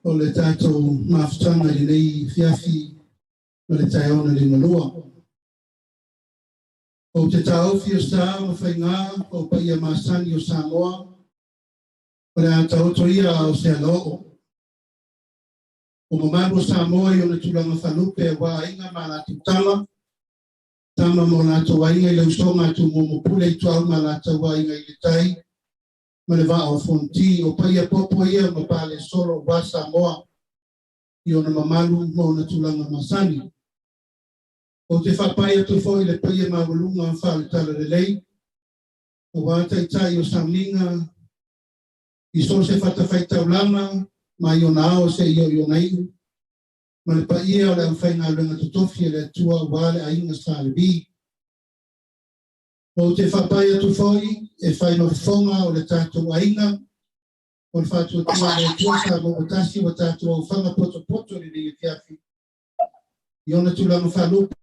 O le tatou mafutaga i lenei afiafi ma le taeao na liugalua. Ou te taofi o sa ma faiga o paia masani o Samoa, o le a taoto ia a o se alaoo. O mamalu o Samoa i ona tulaga faalupe aua aiga ma latou tama, tama ma o latou aiga i le usoga a Tumua ma Pule, Ituau ma latou aiga i le tai, ma le Vaa o Fonoti, o paia popo ia ma pale solo aua Samoa i ona mamalu ma ona tulaga masani. Ou te faapai atu foi le paia maualuga faale-Talalelei, aua taitai o sauniga i so o se fatafaitaulaga mai ona ao seia oo i ona iu, ma le paia o le aufaigaluega totofi a le Atua aua le aiga Sa Levi. Ou te faapai atu foi e fai ma fofoga o le tatou aiga, o le Faatuatua i le Atua Samoa ua tasi ua tatou aufaga potopoto i lenei afiafi i ona tulaga faalupe.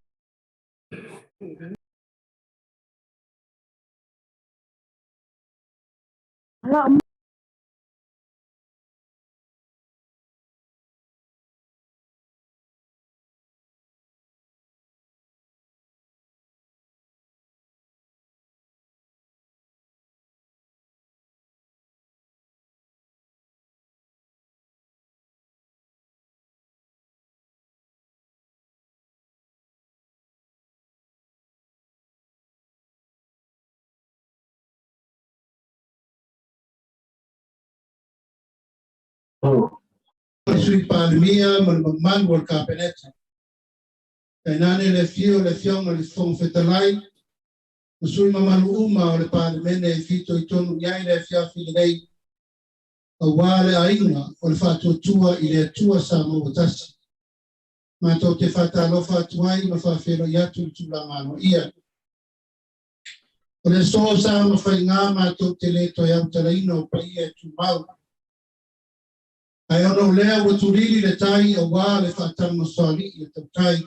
Le Sui Palemia ma le mamalu o le Kapeneta. Tainane le afio o le Afioga i le Fofoga Fetalai ma sui usufono mamalu uma o le Palemene e fitoitonu i ai le afiafi lenei, aua le aiga o le Faatuatua i le Atua Samoa ua Tasi. Matou te faatalofa atu ai ma faafeiloai atu i le tulaga aloaia. O le aso sa ma faiga matou te le toe autalaina o paia e tumau. Ae ona o lea ua tulili le tai aua le faatamasoalii a tautai,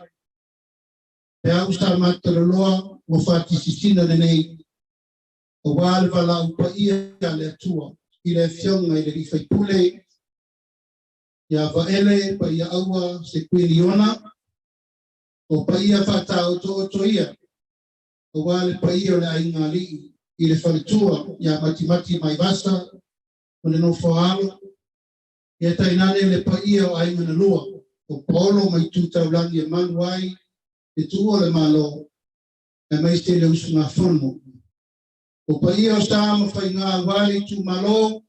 peau sa matalaloa ua fatisisina lenei, aua le valaau paia a le Atua i le Afioga i le sui usufono ia Vaele Paiaaua Sekuini Iona, o paia faataotooto ia, aua le paia o le aiga alii i le faletua ia Matimati Maivasa ma le nofo a alo, ia tainane le paia o aiga na lua, o Paolo ma Itu Taulagi e malu ai le tuua o le Malo, aemaise le usugafono. O paia o sa ma faiga aua le itumalo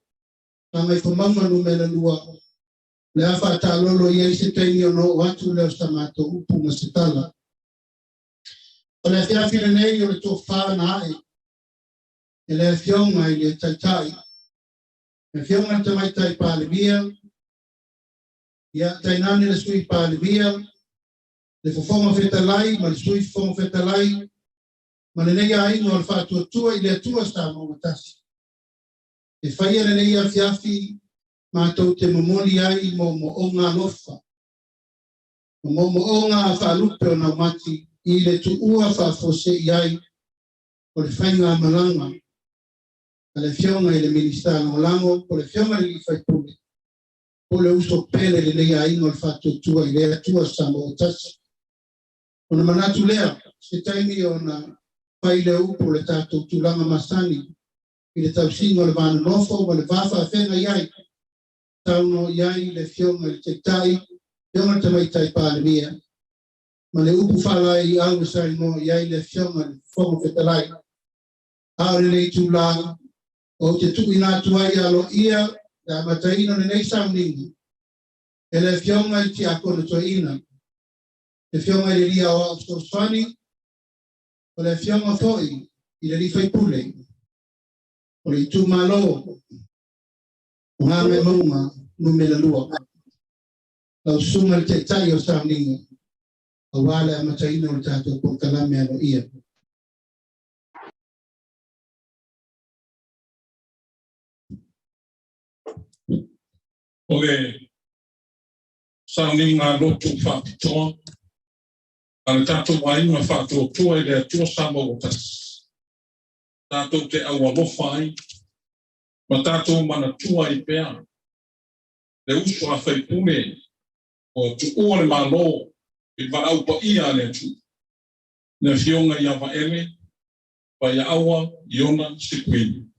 Gagaifomauga Nu.2, le a faataalolo i ai se taimi ona oo atu lea o sa matou upu ma se tala. O le afiafi lenei o le tofa na ae e le Afioga i le Taitai, le Afioga i le Tamaitai Palemia, ia tainane le Sui Palemia, le Fofoga Fetalai ma le Sui Fofoga Fetalai, ma lenei aiga o le Faatuatua i le Atua Samoa ua Tasi. E faia lenei afiafi matou te momoli ai moomooga alofa, ma moomooga faalupe o naumati i le tuua faafuasei ai o le faigamalaga a le Afioga i le Minisita Lagolago, po o le Afioga i le sui usufono, po o le uso pele i lenei aiga o le Faatuatua i le Atua Samoa ua Tasi. Ona manatu lea, se taimi ona fai lea upu o le tatou tulaga masani i le tausiga o le va nonofo ma le va faafeagai ai, saunoa i ai le Afioga i le Taitai, Afioga i le Tamaitai Palemia, ma le upu faalaeiau e saunoa i ai le Afioga i le Fofoga Fetalai. A o lenei itula, ou te tuuina atu ai aloaia le amataina o lenei sauniga e le Afioga i le Tiakono Toeaina, le Afioga i le Alii Aoao Fesoasoani, o le Afioga foi i le sui usufono o le itumalo o Gagaemauga Nu.2, lau susuga i le Taitai o le sauniga, aua le amataina o le tatou polokalame aloaia. O le sauniga lotu faapitoa a le tatou aiga Faatuatua i le Atua Samoa ua Tasi, tatou te aualofa ai ma tatou manatua ai pea le uso a faipule ua tuua le Malo i le valaau paia a le Atua, le Afioga ia Vaele Paiaaua Iona Sekuini.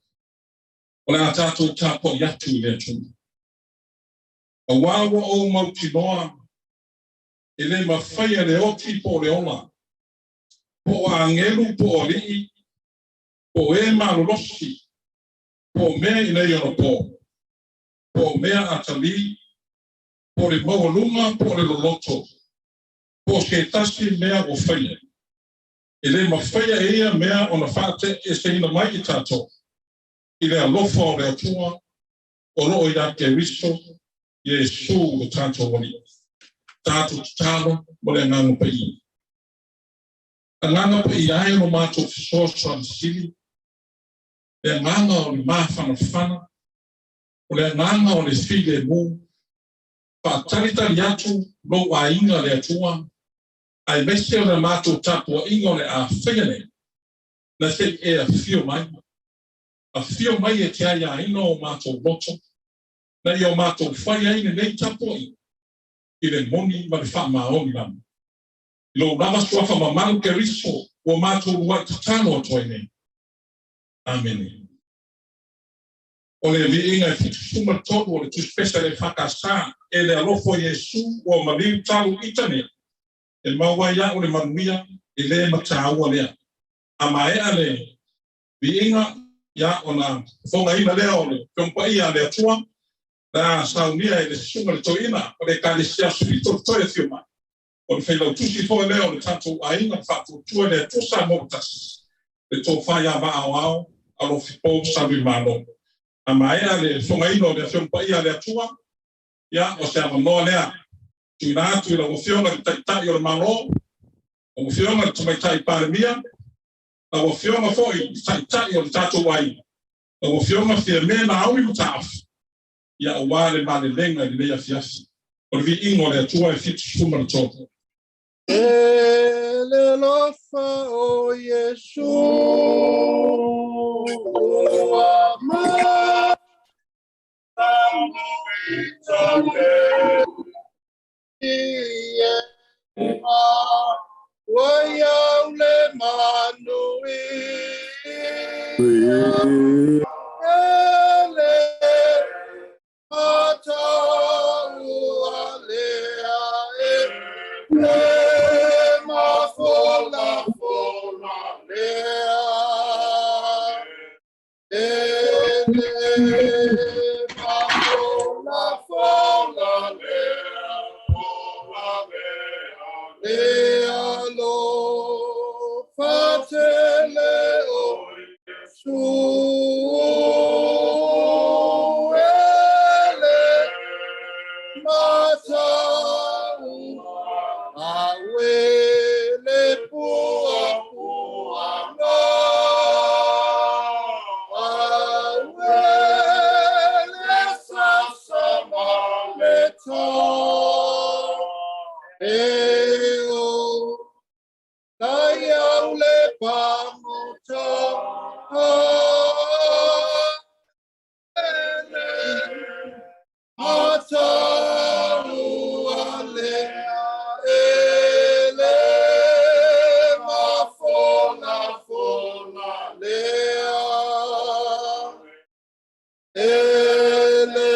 O le a tatou tapuai atu i le Atua. Aua ua ou mautinoa e le mafai e le oti po o le ola, po o agelu po o alii, po o e malolosi, po o mea i nei ona po, po o mea atalii, po o le maualuga po o le loloto, po o se tasi mea ua faia, e le mafaia e ia mea ona faateeseina mai i tatou i le alofa o le Atua o loo ia Keriso Iesu lo tatou Alii. Tatou tatalo mo le Agaga Paia. Agaga Paia ai lo matou fesoasoani sili, le agaga o le mafanafana, o le agaga o le filemu, faatalitali atu lou aiga le Atua, aemaise o le matou tapuaiga o le a faia nei, na se i e afio mai. Afio mai e te aiaina o matou loto, na ia o matou fai ai lenei tapuaiga i le moni ma le faamaoni lava. I lou lava suafa mamalu Keriso ua matou luai tatalo atu ai nei. Amene. O le viiga e 73 o le Tusi Pese a le EFKS, e le alofa o Iesu ua maliu talu ita nei, e maua ai a'u le manuia e lē mataua lea. A maea le viiga, ia ona fofogaina lea o le Afioga Paia a le Atua, la saunia e le susuga i le toeaina o le Ekalesia Aso Fito le toe afio mai. O le failautusi foi lea o le tatou aiga Faatuatua i le Atua Samoa ua Tasi, le Tofa ia Vaaoao Alofi Paul Saluimalo. A maea le fogaina o le Afioga Paia a le Atua, ia, o se avanoa lea tuuina atu i lau Afioga i le Taitai o le Malo, lau Afioga i le Tamaitai Palemia, lau Afioga foi i le Taitai o le tatou aiga, lau Afioga Fiame Naomi Mataafa, ia aua le malelega i lenei afiafi. O le viiga o le Atua e 73. E le alofa o Iesu ua ua iau le manui e le matau alea e le mafola fola lea e le mafola fola lea le alofa tele o Iesu e le matau aue le pua pua no aue le sasa ma le ta e o tai au le pamota ele matau alea ele mafola fola lea ele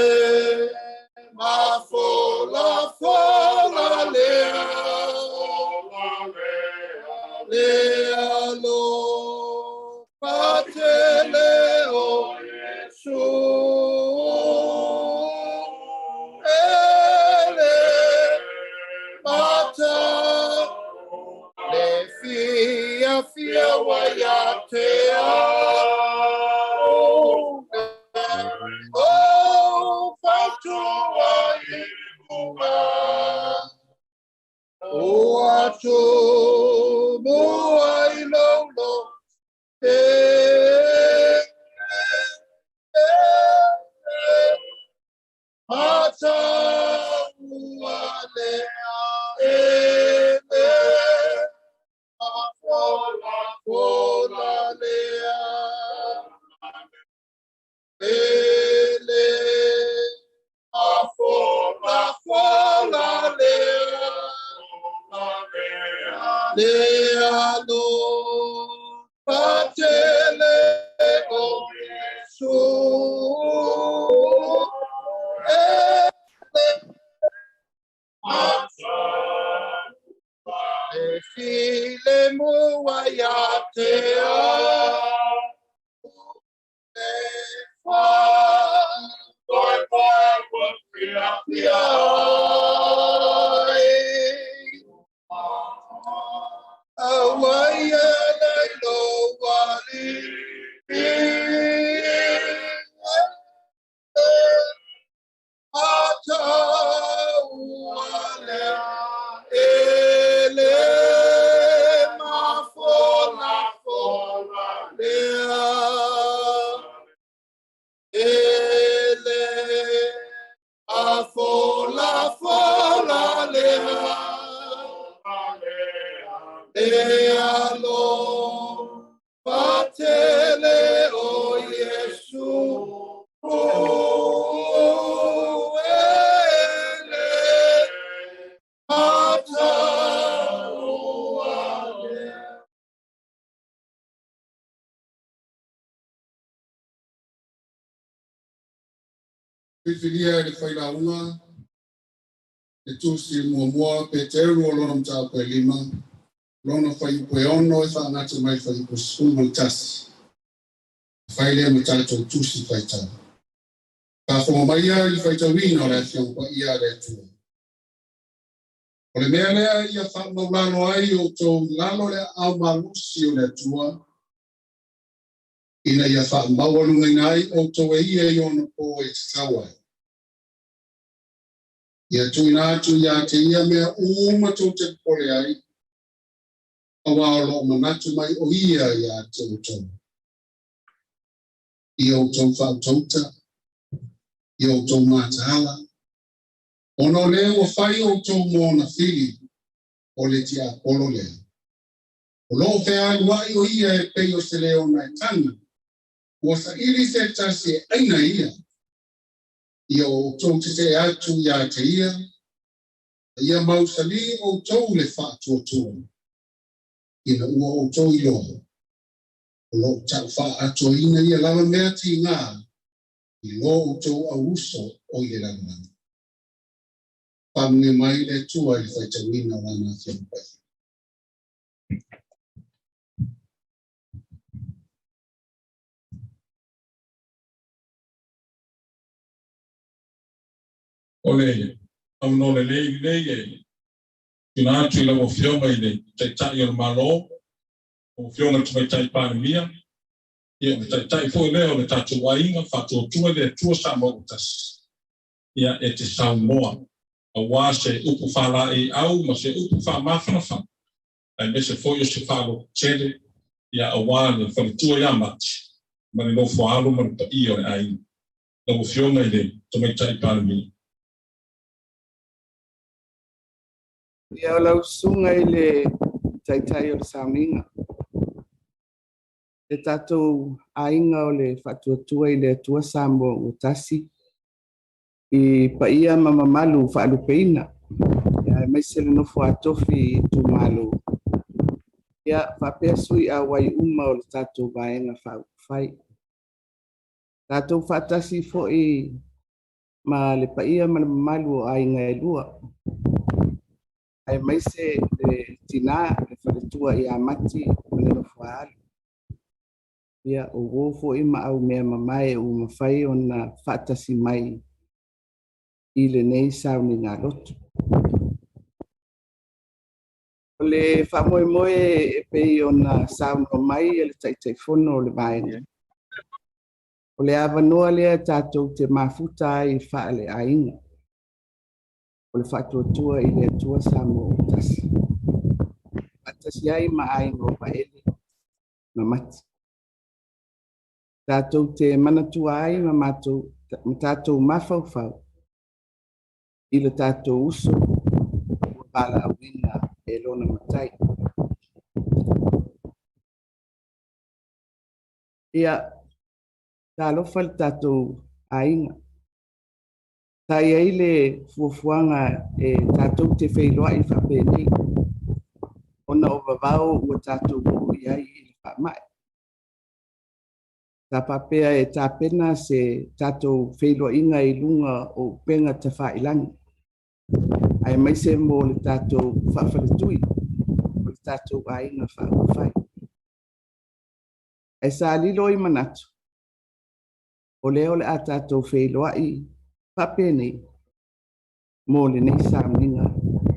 mafola fola lea le alofa tele o Iesu ele mata le fia fia waia te au o fautua i unga o atu mua i lolo e matau alea ele mafola fola lea ele mafola fola lea le alofa tele o Iesu ele e file mua ia te au e wha fia ai Aua ia lai lo wali atau alea ele mafola fola lea ele afola fola lea le alofa tele o Iesu ele matau alea. Filifilia e le failauga le tusi muamua Peteru o lona mataupu e 5, lona fuaiupu e 6 e faagata mai le fuaiupu 11. Fai lea ma tatou tusi faitau. Faafofoga maia i le faitauina o le Afioga Paia a le Atua. O le mea lea ia faamaulalo ai outou i lalo o le aao malosi o le Atua, ina ia faamaualugaina ai outou e ia i ona po e tatau ai. Ia tuuina atu ia te ia mea uma tou te popole ai, auā o lo o manatu mai o ia ia te outou. Ia outou faautauta, ia outou mataala, ona o lea ua fai outou mo ona fili, o le tiapolo lea. O lo o fealuai o ia e pei o se leona e tagi, ua saili se tasi e aina ia. Ia outou tetee atu ia te ia, a ia mausali outou le faatuatua, ina ua outou iloa, o lo o tau faaatoaina ia lava mea tiga i lo outou auuso o i le lalolagi. Faamanuia mai le Atua i le faitauina o Lana Afioga Paia. O le avanoa lelei lenei e tuuina atu i lau Afioga i le Taitai o le Malo, lau Afioga i le Tamaitai Palemia, ia o le Taitai foi lea o le tatou aiga Faatuatua i le Atua Samoa ua Tasi, ia e te saunoa aua se upu faalaeiau ma se upu faamafanafana, aemaise foi o se faalototele, ia aua le faletua ia Mati ma le nofoaalo ma le paia o le aiga. Lau Afioga i le Tamaitai Palemia. Ia, o lau susuga i le Taitai o le Sauniga, le tatou aiga o le Faatuatua i le Atua Samoa ua Tasi, i paia ma mamalu faalupeina, aemaise le nofo a tofi i itumalo, ia faapea sui auai uma o le tatou Vaega Faaupufai. Tatou faatasi foi ma le paia ma le mamalu o aiga e lua, aemaise le tina, le faletua ia Mati ma le nofo a alu. Ia, o uo foi ma au mea mamae ua mafai ona faatasi mai i lenei sauniga lotu. O le faamoemoe e pei ona saunoa mai le Taitaifono o le Vaega, o le avanoa lea tatou te mafuta ai faaleaiga, o le Faatuatua i le Atua Samoa ua Tasi, faatasi ai ma aiga o Vaele ma Mati. Tatou te manatua ai ma matou ma tatou mafaufau i le tatou uso ua valaauina e lona Matai. Ia, talofa le tatou aiga. Sa i ai le fuafuaga e tatou te feiloai faapenei, ona o vavao ua tatou oo i ai i le faamai. Sa faapea e tapena se tatou feiloaiga i luga o upega tafailagi, aemaise mo le tatou faafaletui o le tatou aiga faaupufai. Ae sa lilo i manatu, o lea o le a tatou feiloai faapenei mo lenei sauniga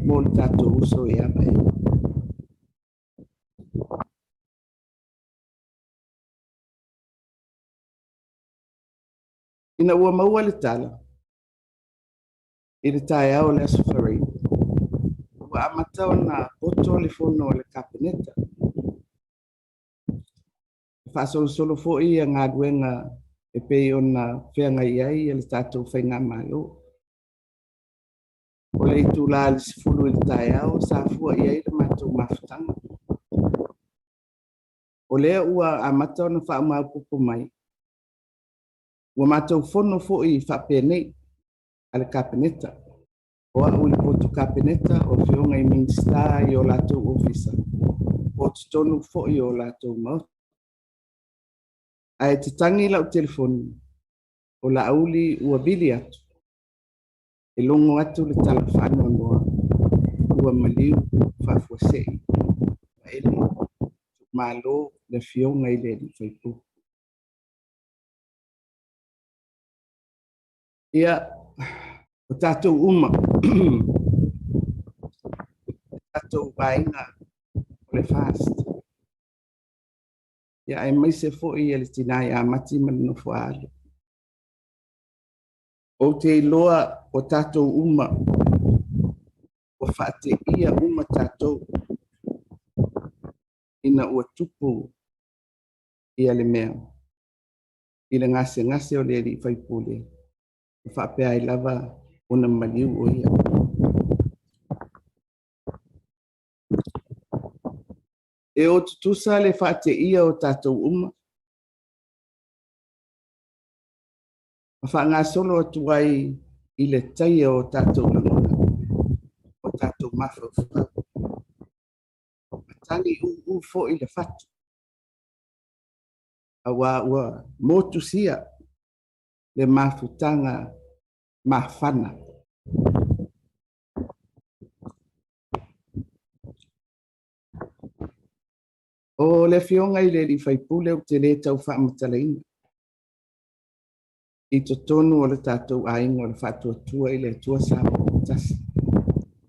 mo le tatou uso ia Vaele. Ina ua maua le tala i le taeao o le Aso Faraile, ua amata ona poto le fono a le Kapeneta. E faasolosolo foi ia galuega e pei ona feagai ai le tatou faigamalo. O le itula i le 10 i le taeao sa fua i ai le matou mafutaga. O lea ua amata ona faamaopoopo mai, ua matou fono foi faapenei a le Kapeneta. O au i le potu Kapeneta, o afioga i Minisita i o latou ofisa, po o totonu foi o latou maota. Ae tatagi lau telefoni, o Laauli ua vili atu, e logo atu le tala faanoanoa, ua maliu faafuasei Vaele Malo le afioga i le alii faipule. Ia, o tatou uma, tatou aiga o le FAST. Ia aemaise foi le tinā ia Mati ma le nofo a alo. Ou te iloa o tatou uma ua faateia uma tatou ina ua tupu ia le mea i le gasegase o le alii faipule ma faapea ai lava ona maliu o ia. E o tutusa le faateia o tatou uma ma faagasolo atu ai i le taia o tatou lagona, o tatou mafaufau. Matagi uu foi le fatu, auā ua motusia le mafutaga mafana. O le Afioga i le Alii Faipule ou te le tau faamatalaina i totonu o le tatou aiga o le Faatuatua i le Atua Samoa ua tasi.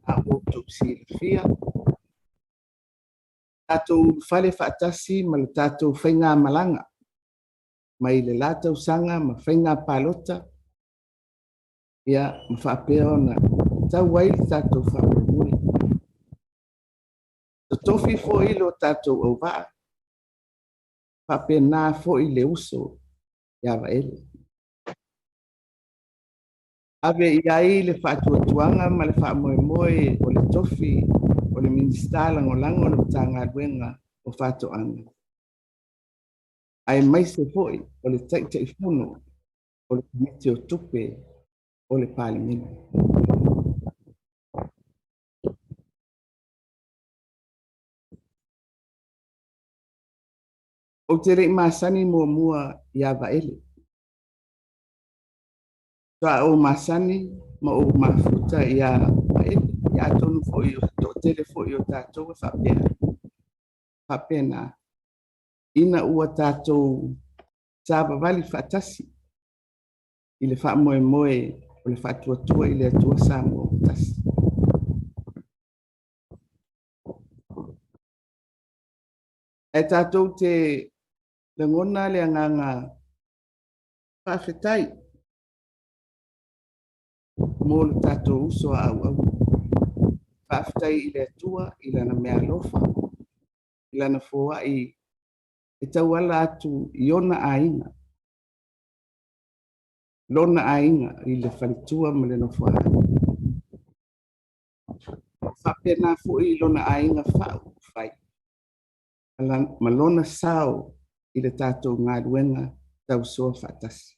A ua outou silafia, tatou ulufale faatasi ma le tatou faigamalaga mai le la tausaga ma faiga palota, ia ma faapea ona tau ai le tatou faamoemoe. Totofi foi lo tatou auvaa, faapena foi le uso ia Vaele. Ave i ai le faatuatuaga ma le faamoemoe o le tofi o le Minisita Lagolago o le Matagaluega o Faatoaga, aemaise foi o le Taitaifono o le Komiti o Tupe o le Palemene. Ou te le i masani muamua ia Vaele. Faatoa ou masani ma ou mafuta ia Vaele. Ia atonu foi o se toatele foi o tatou e faapea. Faapena, ina ua tatou savavali faatasi i le faamoemoe o le Faatuatua i le Atua Samoa ua tasi. Ae tatou te lagona le agaga faafetai mo le tatou uso a auauna. Faafetai i le Atua i lana meaalofa, i lana foai e tauala atu i ona aiga, lona aiga i le faletua ma le nofoaalo. Faapena foi i lona aiga faaupufai ma lona sao i le tatou galuega tausoa faatasi.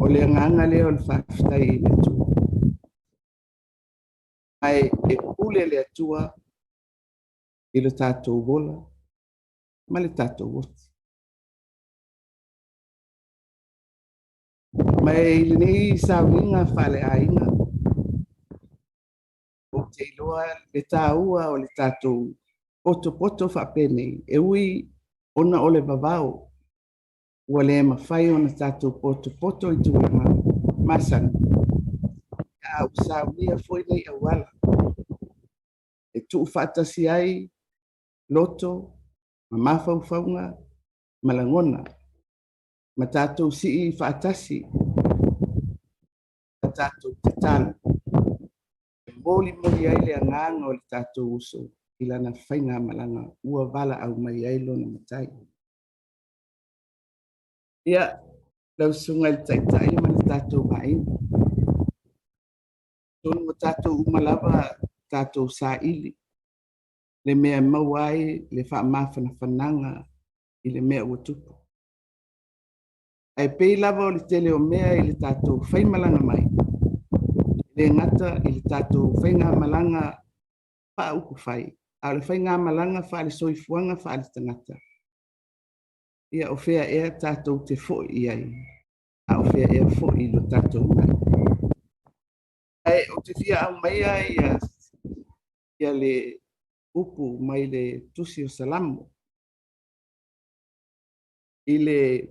O le agaga lea o le faafetai i le Atua. Ae e pule le Atua i lo tatou ola ma le tatou oti. Ma e i lenei sauniga faaleaiga, ou te iloa le taua o le tatou potopoto faapenei, e ui ona o le vavao, ua le mafai ona tatou potopoto i tulaga masani, a ua saunia foi nei auala e tuufaatasi ai loto ma mafaufauga ma lagona, ma tatou sii faatasi a tatou tatalo e molimoli ai le agaga o le tatou uso i lana faigamalaga ua valaau mai ai lona Matai. Ia, lau Susuga i le Taitai ma le tatou aiga, atonu ua tatou uma lava tatou saili le mea e maua ai le faamafanafanaga i le mea ua tupu. Ae pei lava o le tele o mea i le tatou faimalaga mai, e le gata i le tatou faigamalaga faaupufai, a o le faigamalaga faale-soifuaga faale-tagata. Ia, o fea ea tatou te foi i ai, a o fea ea foi lo tatou mai. Ae ou te fia aumaia ia le upu mai le Tusi o Salamo i le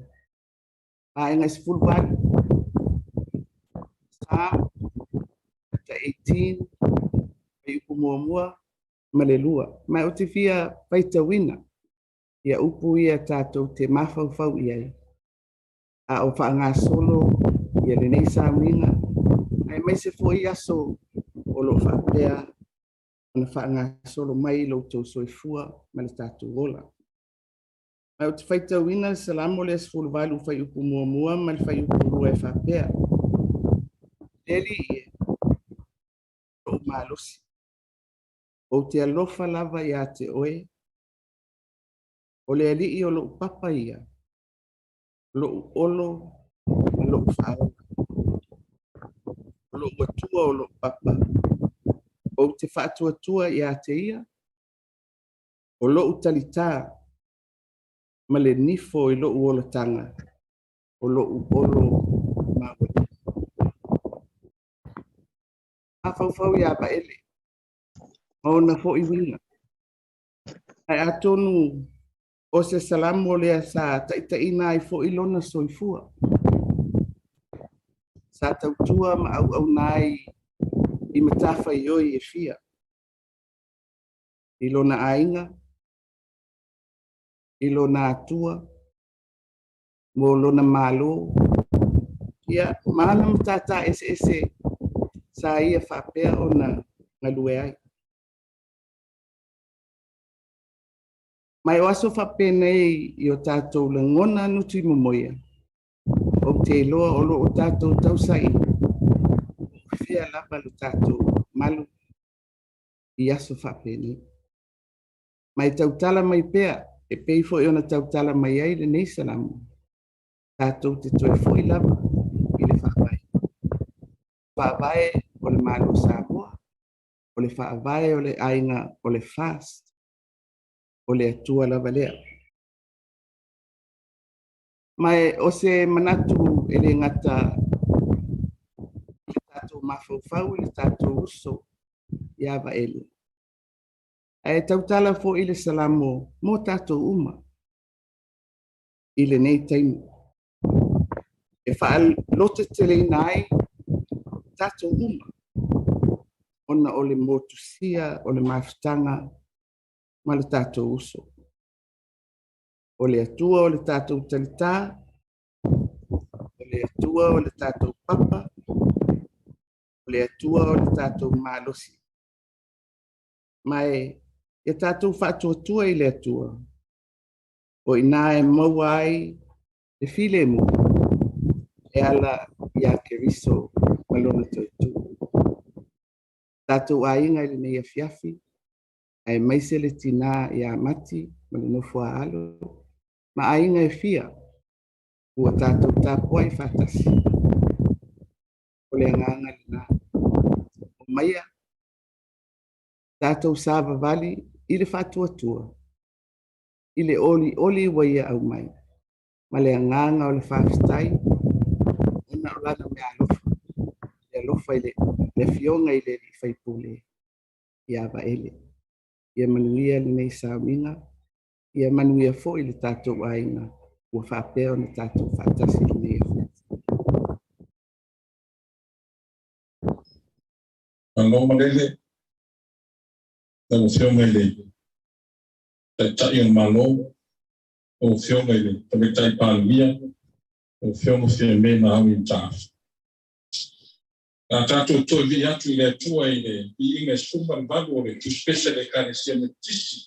vaega e 18, Psalm chapter 18, fuaiupu muamua ma le lua. Ma ou te fia faitauina ia upu ia tatou te mafaufau i ai a o faagasolo ia lenei sauniga aemaise foi aso o loo faapea ona faagasolo mai lo outou soifua ma le tatou ola. Ma ou te faitauina le Salamo lea 18 fuaiupu muamua ma le fuaiupu lua e faapea: Le Alii e, lou malosi, ou te alofa lava ia te oe, o le Alii o lou papa ia, lou olo ma lou faaola, o lou Atua o lou papa, ou te faatuatua ia te ia, o lou talitā ma le nifo i lou olataga, o lou olo maualuga. Mafaufau ia Vaele ma ona foi uiga. Ae atonu o se salamo lea sa taitaiina ai foi lona soifua, sa tautua ma auauna ai i matafaioi e fia, i lona aiga, i lona atua, mo lona malo, ia ma ana matata eseese sa ia faapea ona galue ai. Mai o aso faapenei i o tatou lagona nuti momoia, ou te iloa o loo tatou tausaili fea lava lo tatou malu i aso faapenei. Mai tautala mai pea e pei foi ona tautala mai ai lenei salamo, tatou te toe foi lava i le faavae. Faavae o le Malo Samoa, o le faavae o le aiga o le FAST, o le Atua lava lea. Ma o se manatu e le gata i le tatou mafaufau i le tatou uso ia Vaele, ae tautala foi le salamo mo tatou uma i lenei taimi, e faaloteteleina ai tatou uma ona o le motusia o le mafutaga ma le tatou uso. O le Atua o le tatou talitā, o le Atua o le tatou papa, o le Atua o le tatou malosi. Ma e tatou faatuatua i le Atua, o ina e maua ai le filemu e ala ia Keriso ma lona toetu. Tatou aiga i lenei afiafi, aemaise le tinā ia Mati ma le nofo a alo, ma aiga e fia ua tatou tapuai faatasi. O le agaga lena. O maia tatou savavali i le faatuatua, i le olioli ua ia aumai, ma le agaga o le faafetai ona o lana meaalofa, le alofa i le afioga i le Alii Faipule ia Vaele. Ia manuia lenei sauniga, ia manuia foi le tatou aiga ua faapea ona tatou faatasi lenei afiafi. Malo malele lau Afioga i le Taitai o le Malo, lau Afioga i le Tamaitai Palemia, lau Afioga Fiame Naomi Mataafa. Na tatou toe vii atu i le Atua i le viiga e 18 o le Tusi Pese a le Ekalesia Metotisi.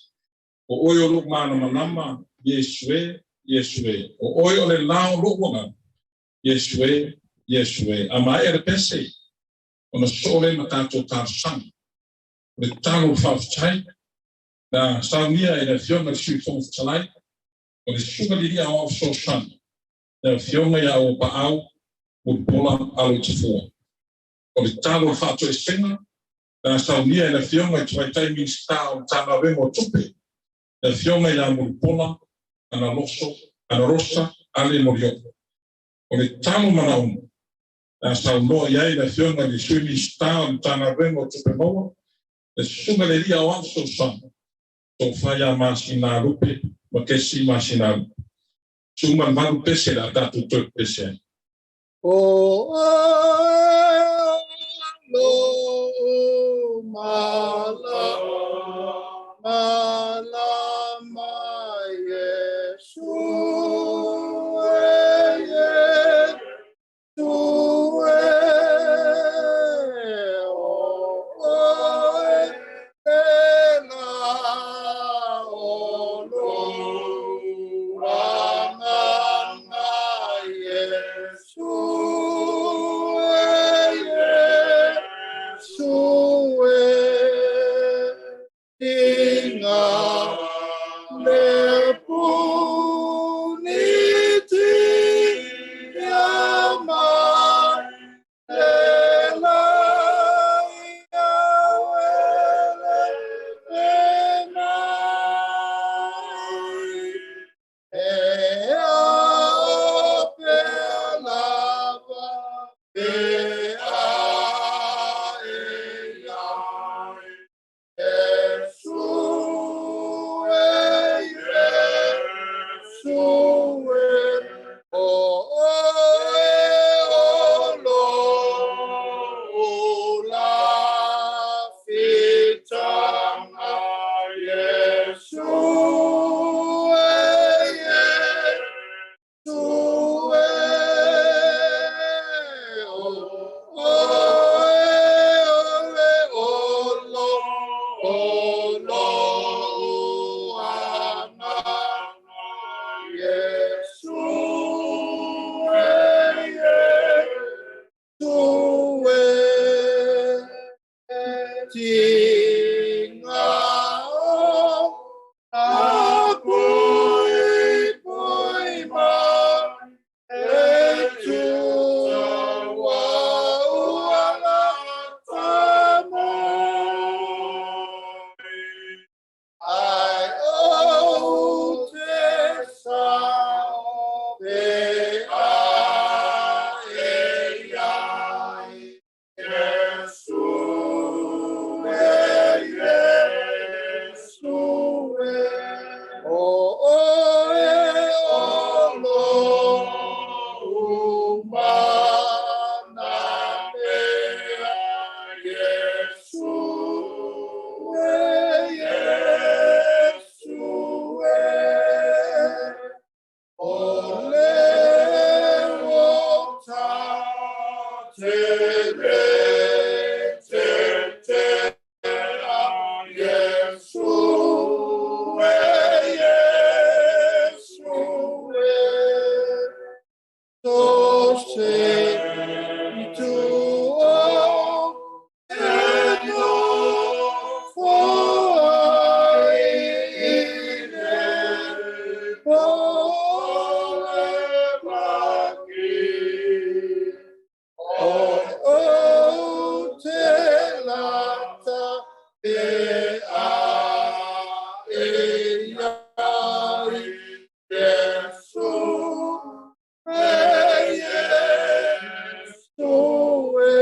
O oe o lou malamalama, Iesu e, Iesu e. O oe o le lao o lou agaga, Iesu e, Iesu e. A maea le pese, ona sosoo lea ma tatou talosaga. O le tatalo o le faafetai, na saunia e le Afioga i le Sui Fofoga Fetalai, o le Susuga Lilia Aoao Fesoasoani, le Afioga ia Auapaau Mulipola Aloitafua. O le tatalo o le faatoesega, na saunia e le Afioga i le Tamaitai Minisita o Matagaluega o Tupe, le Afioga ia Mulipola Anarosa Ale Molioo. O le tatalo manaoga, na saunoa i ai le Afioga i le Sui Minisita o le Matagaluega o Tupe Maua, le Susuga i le Alii Aoao Fesoasoani, Tofa ia Masinalupe ma Kesi Masinalupe. 18 pese le a tatou toe pese ai. O oe o lou malosi, Ala mai Iesu e Iesu e o oe e la o lo anganga Iesu e Iesu e Inga le puniti ia mai le la ia wele e mai e a pe lava e a e ia Iesu e Iesu e o o e o lo o la fitanga Iesu e Iesu e o o e o e o lo o lo anga Iesu e Iesu e tinga o a pui pui ma e tu wa uala tamo ai o te sa pe a e ai Iesu e Iesu e o o e o lo umana pe Iesu e Iesu e o le o ta te le te te a Iesu e Iesu e to se tu o e no fo ai ne o le maki o o te lata e a e ia Iesu e Iesu e.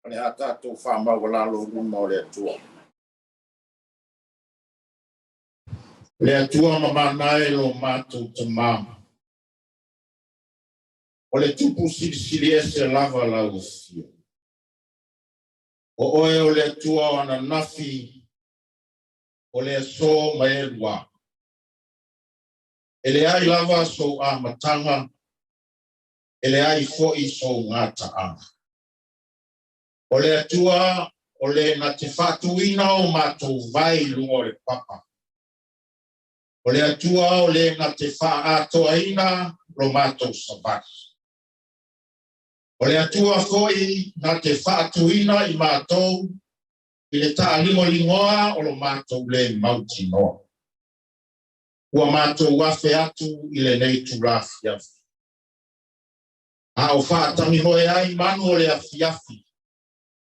O le a tātou whaamaualalo luma o le Atua. Le Atua ma manae lo mātou tamā. O le tupu silisili ese lava lau afio. O oe o le Atua o ananafi o le aso ma e lua. E le ai lava sou amataga, e le ai fo'i sou gata'aga. O le Atua o le na te faatuina o matou vai i luga o le papa. O le Atua o le na te faaatoaina lo matou savali. O le Atua fo'i na te faatuina i matou i le taaligoligoa o lo matou le mautinoa. Ua matou afe atu i lenei tulafiafi. A o faatagihoe ai manu o le afiafi,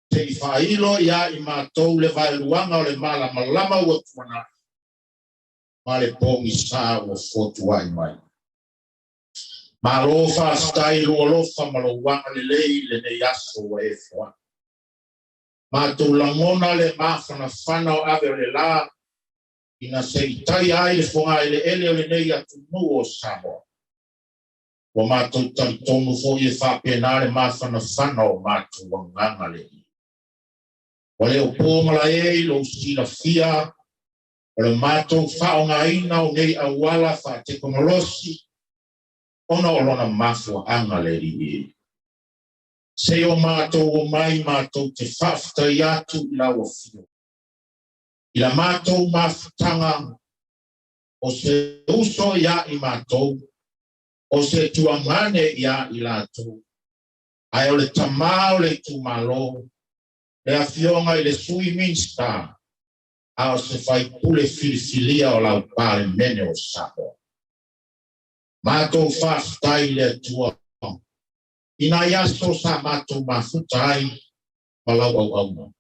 te i faailo ia i matou le vaeluaga o le malamalama ua tuana'i, ma le pogisā ua fotua'i mai. Malo faafetai lou alofa ma lou agalelei i lenei aso ua e foa'i. Matou lagona le mafanafana o ave o le lā, ina se i taia ai le fogaeleele o lenei atunuu o Samoa. Ua matou talitonu foi e faapena le mafanafana o matou agaga le Alii. Ua le o po malae i lou silafia o le matou faaaogaina o nei auala faatekonolosi ona o lona mafuaaga le Alii e. Se i o matou omai matou te faafetai atu i lau Afioga i la matou mafutaga o se uso ia i matou, o se tuagane ia i latou, ae o le tamā o le itumalo, le Afioga i le Sui Minisita, a o se faipule filifilia o lau Palemene o Samoa. Matou faafetai i le Atua i nai aso sa matou mafuta ai ma lau auauna.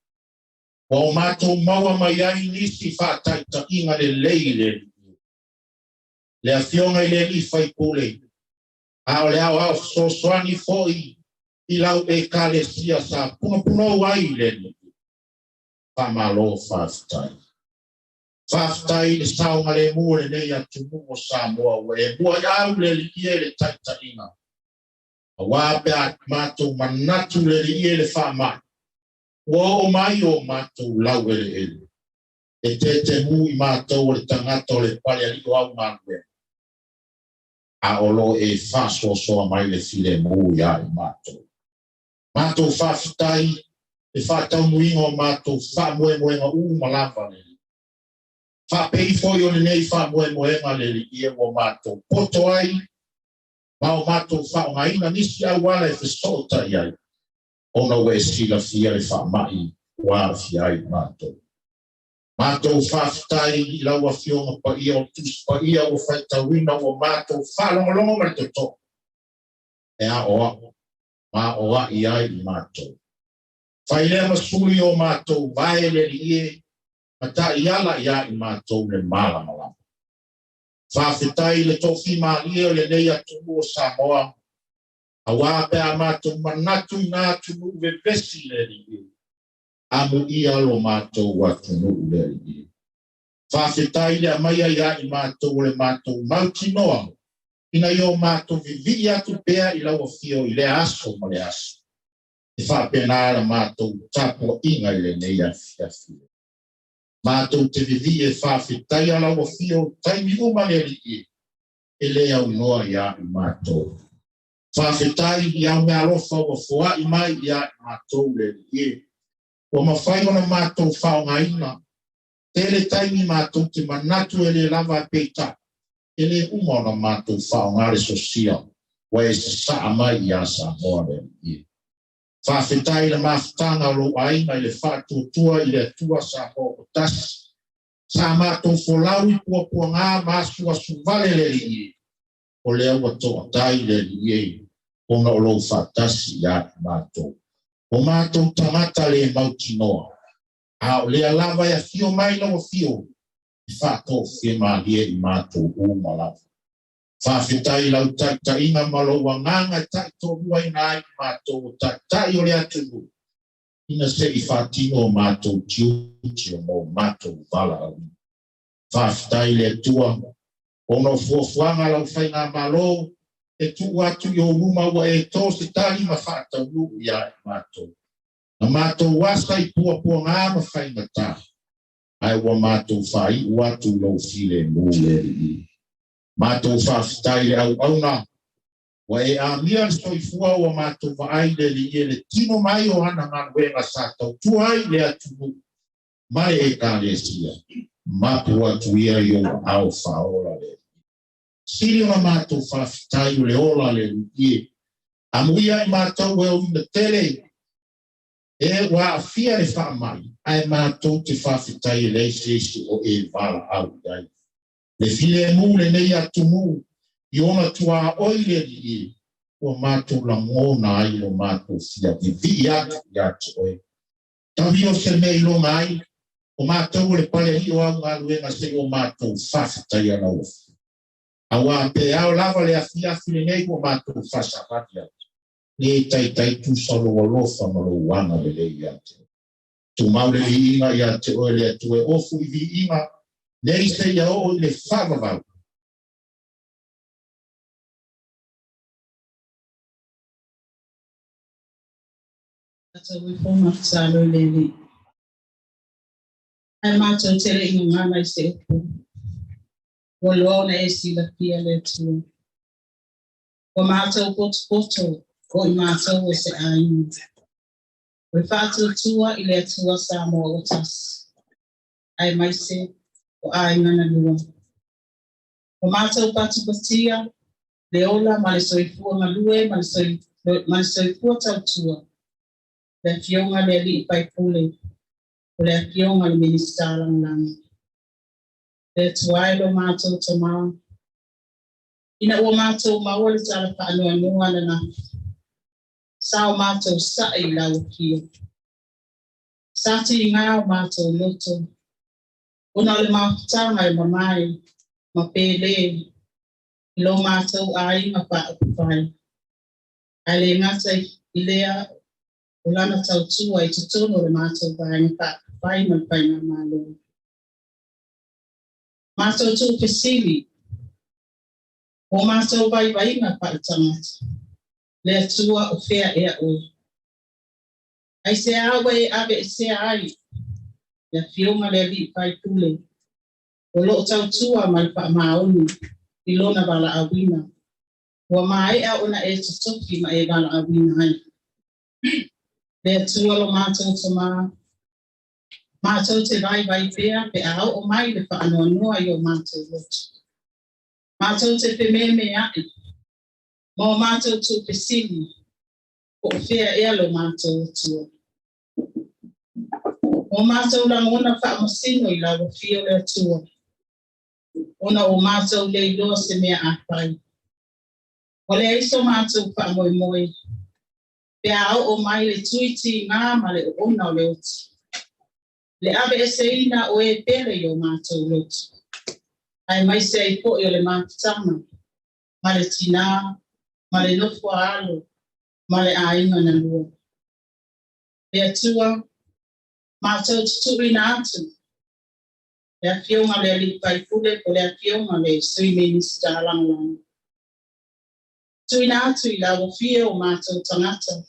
Ua o matou maua mai ai nisi faataitaiga lelei i le Alii, le Afioga i le Alii Faipule, a o le aoao fesoasoani foi i lau Ekalesia sa punopunou ai i le Alii. Faamalo faafetai. Faafetai i le saogalemu o lenei atunuu o Samoa ua e muaiau le Alii e le taitaiga. Auā pe a matou manatu le Alii e le faamai, ua oo mai o matou laueleele. E tetemu i matou o le tagata o le palealii o au galuega, a o lo o e faasoasoa mai le filemu ia i matou. Matou faafetai le faataunuuina o matou faamoemoega uma lava le Alii. Faapei foi o lenei faamoemoega le Alii e ua matou poto ai ma o matou faaaogaina nisi auala e fesootai ai, ona ua e silafia le faamai ua aafia ai matou. Matou faafetai i lau Afioga Paia o Tusi Paia ua faitauina ua matou faalogologo ma le totoa e aoao ma aoai ai i matou. Fai lea ma suli o matou vae le Alii e, ma taiala ia i matou le malamalama. Faafetai i le toafimalie o lenei atunuu o Samoa, auā pe a matou manatu i na atunuu vevesi le Alii e, amuia lo matou atunuu le Alii e. Faafetai i le aumaia ia i matou o le matou mautinoa, ina ia o matou vivii atu pea i lau Afio i lea aso ma le aso. E faapena la matou tapuaiga i lenei afiafi. Matou te vivii e faafetaia lau Afio taimi uma le Alii e, e le aunoa ia i matou. Faafetai i au meaalofa ua foai mai ia i matou le Alii e. Ua mafai ona matou faaaogaina. Tele taimi matou te manatu e le lava ae peitai, e le uma ona matou faaaoga le sosia ua e sasaa mai ia Samoa le Alii e. Faafetai i le mafutaga o lou aiga i le faatuatua i le Atua Samoa ua tasi. Sa matou folau i puapuaga ma asuasuvale le Alii e. O lea ua toatai le Alii e, ona o lou faatasi ia i matou. O matou tagata le mautinoa, a o lea lava e afio mai lau Afio e faatoafilemalie i matou uma lava. Faafetai i lau taitaiga ma lou agaga e taitoaluaina ai i matou o taitai o le atunuu, ina se i faatino o matou tiute mo matou valaauina. Faafetai i le Atua, ona o fuafuaga a lau faigamalo e tuu atu i ou luma ua e to se tali ma faataunuu ia i matou. Na matou asa i puapuaga ma faigata, ae ua matou faaiu atu i lou filemu le Alii. Matou faafetai i le auauna ua e amia le soifua ua matou vaai le Alii e le tino mai o ana galuega sa tautua ai i le atunuu ma le Ekalesia. Mapu atu ia i ou aao faaola le Alii. Sili ona matou faafetai o le ola le Alii e. Amuia i matou e oina tele e ua aafia le faamai, ae matou te faafetai e leai se isi o e valaau i ai. Le filemu lenei atunuu i ona tuaoi le Alii e, ua matou lagona ai lo matou fia vivii atu ia te oe. Tau ia o se mea i loga ai, o matou o le palealii o au galuega se i o matou faafetaia lau Afioga. Auā pe ao lava le afiafi lenei ua matou faasavali atu, le taitai tusa lou alofa ma lou agalelei ia te oe. Tumau le viiga ia te oe le Atua e ofu i viiga nei seia oo i le faavavau. Tatou ifo ma tatalo i le Alii. Ae matou te le i gagana i se upu, ua loa ona e silafia le Atua. Ua matou potopoto o i matou o se aiga. O le faatuatua i le Atua Samoa ua tasi, aemaise o aiga na lua. Ua matou patipatia le ola ma le soifua galue ma le soifua tautua, le Afioga i le Alii Faipule, o le Afioga i le Minisita Lagolago. Le Atua e lo matou Tamā, ina ua matou maua le tala faanoanoa ananafi, sa o matou sa'i i lau afio. Sa tiga o matou loto, ona o le mafutaga e mamae ma pele i lo matou aiga faaupufai. Ae le gata i lea o lana tautua i totonu o le matou vaega faaupufai ma le faigamalo. Matou tuufesili, o matou vaivaiga faaletagata, le Atua o fea ea oe. Aisea ua e aveesea ai le Afioga i le Alii Faipule o loo tautua ma le faamaoni i lona valaauina, ua maea ona e totofi ma e valaauina ai. Le Atua lo matou Tamā, matou te vaivai pea pe a oo mai le faanoanoa i o matou loto. Matou te fememeai ma o matou tuufesili, po o fea ea lo matou Atua. O matou lagona faamasino i lau afio le Atua, ona o matou le iloa se mea a fai. Ua leai so matou faamoemoe, pe a oo mai le tuitiga ma le oona o le oti. Le aveeseina o e pele i o matou loto. Aemaise ai foi o le mafutaga, ma le tinā, ma le nofo a alo, ma le aiga na lua. Le Atua, matou te tuuina atu le Afioga i le Alii Faipule po o le Afioga i le Sui Minisita Lagolago. Tuuina atu i lau afio o matou tagata,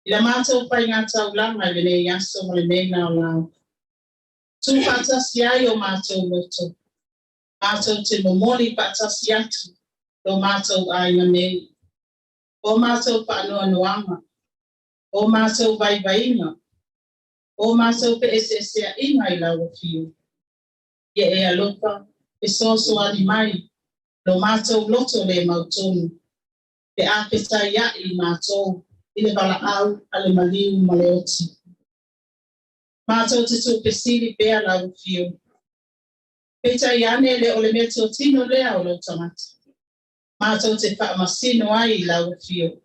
i la matou faigataulaga i lenei aso ma lenei laolao. Tuufaatasi ai o matou loto, matou te momoli faatasi atu lo matou aiga nei. O matou faanoanoaga, o matou vaivaiga, o matou feeseeseaiga i lau afio. Ia e alofa, fesoasoani mai, lo matou loto le mautonu, pe a fetaiai matou i le valaau a le maliu ma le oti. Matou te tuufesili pea lau afio. Peitai ane le o le meatotino lea o lou tagata. Matou te faamasino ai i lau afio.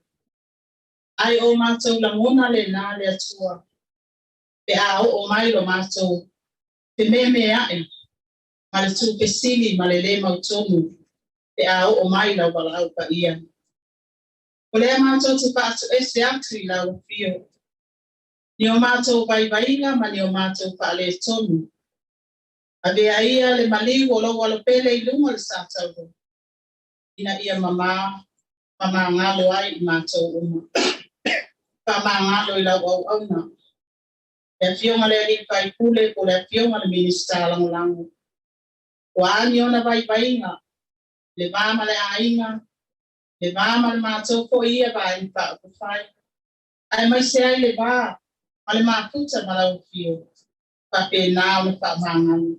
Ai o matou lagona lenā le Atua, pe a oo mai lo matou fememeai ma le tuufesili ma le lē mautonu pe a oo mai lau valaau paia. O lea matou te faatuese atu i lau afio, ni o matou vaivaiga ma ni o matou faaletonu. Avea ia le maliu o lou alopele i luga o le satauro, ina ia mamā ma magalo ai i matou uma. Faamagalo i lau auauna, le Afioga i le Alii Faipule po o le Afioga i le Minisita Lagolago. Ua a ni ona vaivaiga, le va ma le aiga, le va ma le matou foi ia vaega faaupufai, aemaise ai le va ma le mafuta ma lau afio, faapena ona faamagalo.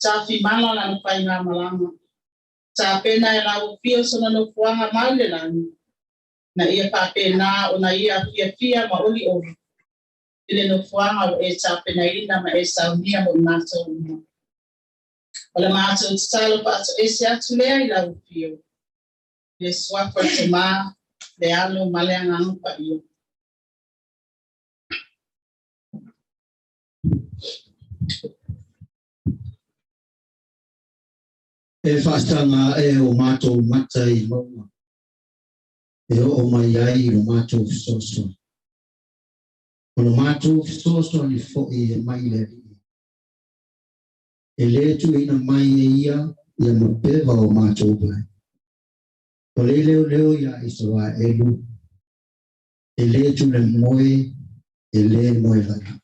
Tafimala lana faigamalaga, tapena e lau afio sona nofoaga mau i le lagi, na ia faapena ona ia fiafia ma olioli i le nofoaga ua e tapenaina ma e saunia mo i matou uma. O le matou tatalo faatoese atu lea i lau afio, i le suafa o le Tamā, le Alo ma le Agaga Paia. E faasaga ae o matou mata i mauga, e oo mai ai lo matou fesoasoani. O lo matou fesoasoani foi e mai le Alii. E lē tuuina mai e ia ia mapeva o matou vae. O le leoleo iā Isaraelu. E lē tulemoe, e lē moe lala.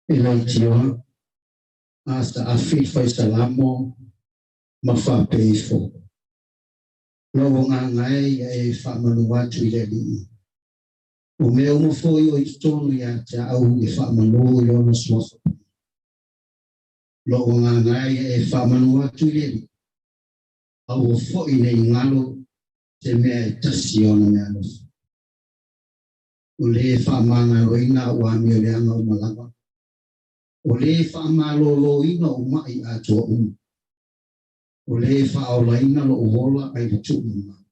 E laitioa, a saafi le faisalamo ma faapea ifo. Lou agaga e ia e faamanu atu i le Alii. O mea uma foi o i totonu ia te au e faamanū i lona suafa. Lou agaga e ia e faamanu atu i le Alii. Aua foi nei galo se mea e tasi ona meaalofa. O lē faamagaloina au amioleaga uma lava. O lē faamalōlōina ou ma'i atoa uma. O lē faaolaina lo'u ola ai le tuumamao.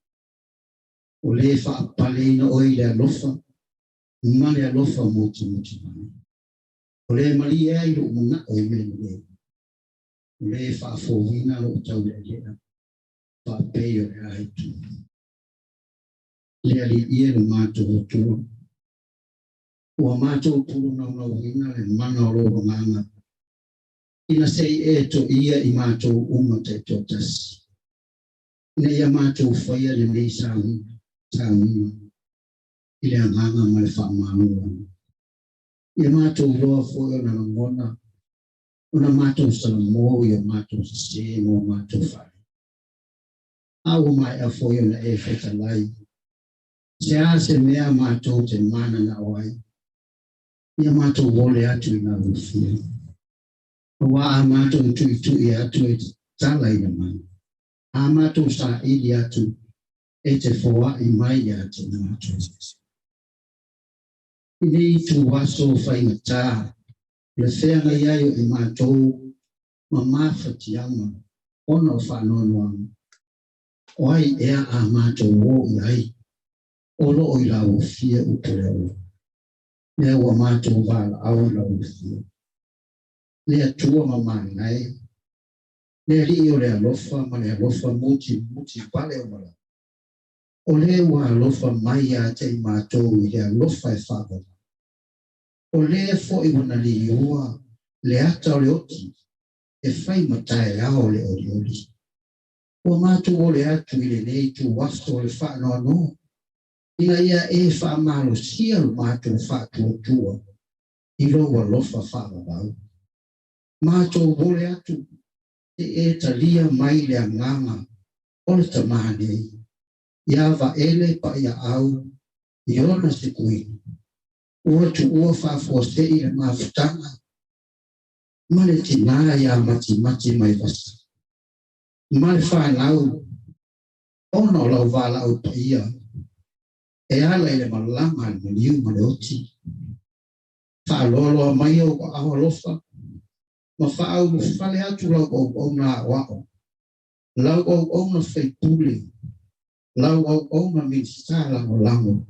O lē faapaleina oe i le alofa ma le alofa motumotu mai. O lē malie ai lo'u mana'o i mea lelei. O lē faafouina lo'u taule'ale'a faapei o le aitu. Le Alii e lo matou Atua. Ua matou pulunaunauvina le mana o lou agaga. Ina se i e to'ia i matou uma taitoatasi. Ina ia matou faia lenei sauniga i le agaga ma le faamalo. Ia matou iloa foi ona lagona, ona matou salamo i o matou sesē ma o matou fale. A ua maea foi ona e fetalai. Se a se mea matou te mananao ai. Ia matou ole atu i lau afio. Auā a matou tuitui atu e te talaina mai. A matou saili atu e te foai mai ia te matou. I nei ituaso faigata, le feagai ai o i matou ma mafatiaga ona o faanoanoaga. O ai ea a matou o i ai, o loo i lau afio upu le ola. Lea ua matou valaau i lau afio. Le Atua mamanae, le Alii o le alofa ma le alofa muti vale o malama. O lē ua alofa mai ia te i matou i le alofa e faavavau. O lē foi ua naliua le ata o le oti e fai ma taeao o le olioli. Ua matou ole atu i lenei ituaso o le faanoanoa. Ina ia e faamalosia lo matou faatuatua i lou alofa faavavau. Matou ole atu te e talia mai le agaga o le tamā nei. Ia Vaele Paiaau i ona sekuini. Ua tuua faafuasei le mafutaga ma le tinā iā Matimati mai Vasa. Ma le fanau ona o lau valaau paia e ala i le malaga a le maliu ma le oti. Faaloaloa mai ou aao alofa ma faaulufale atu lau auauna aoao, lau auauna faipule, lau auauna Minisita lagolago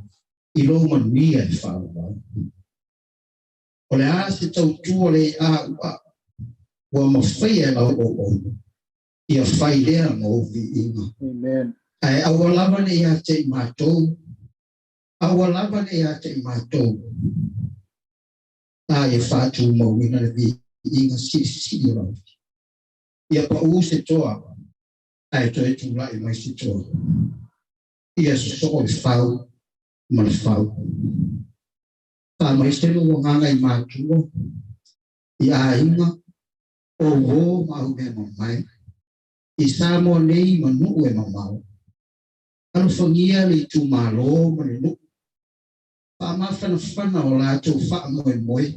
i lou manuia e faavavau. O le a se tautua le auau ua mafaia e lau auauna, ia fai lea ma ou viiga. Amen. Ae aua lava nei ia te i matou, aua lava nei ia te i matou, a ia faatumauina le viiga silisili o lau. Ia paū se toa, ae toe tulai mai se toa. Ia sosoo le fau ma le fau. Faamaise lou agaga i matua, i aiga, o uō ma au mea mamae, i Samoa nei ma nuu e mamao. Alofagia le itumalo ma le nuu. Faamafanafana o latou faamoemoe,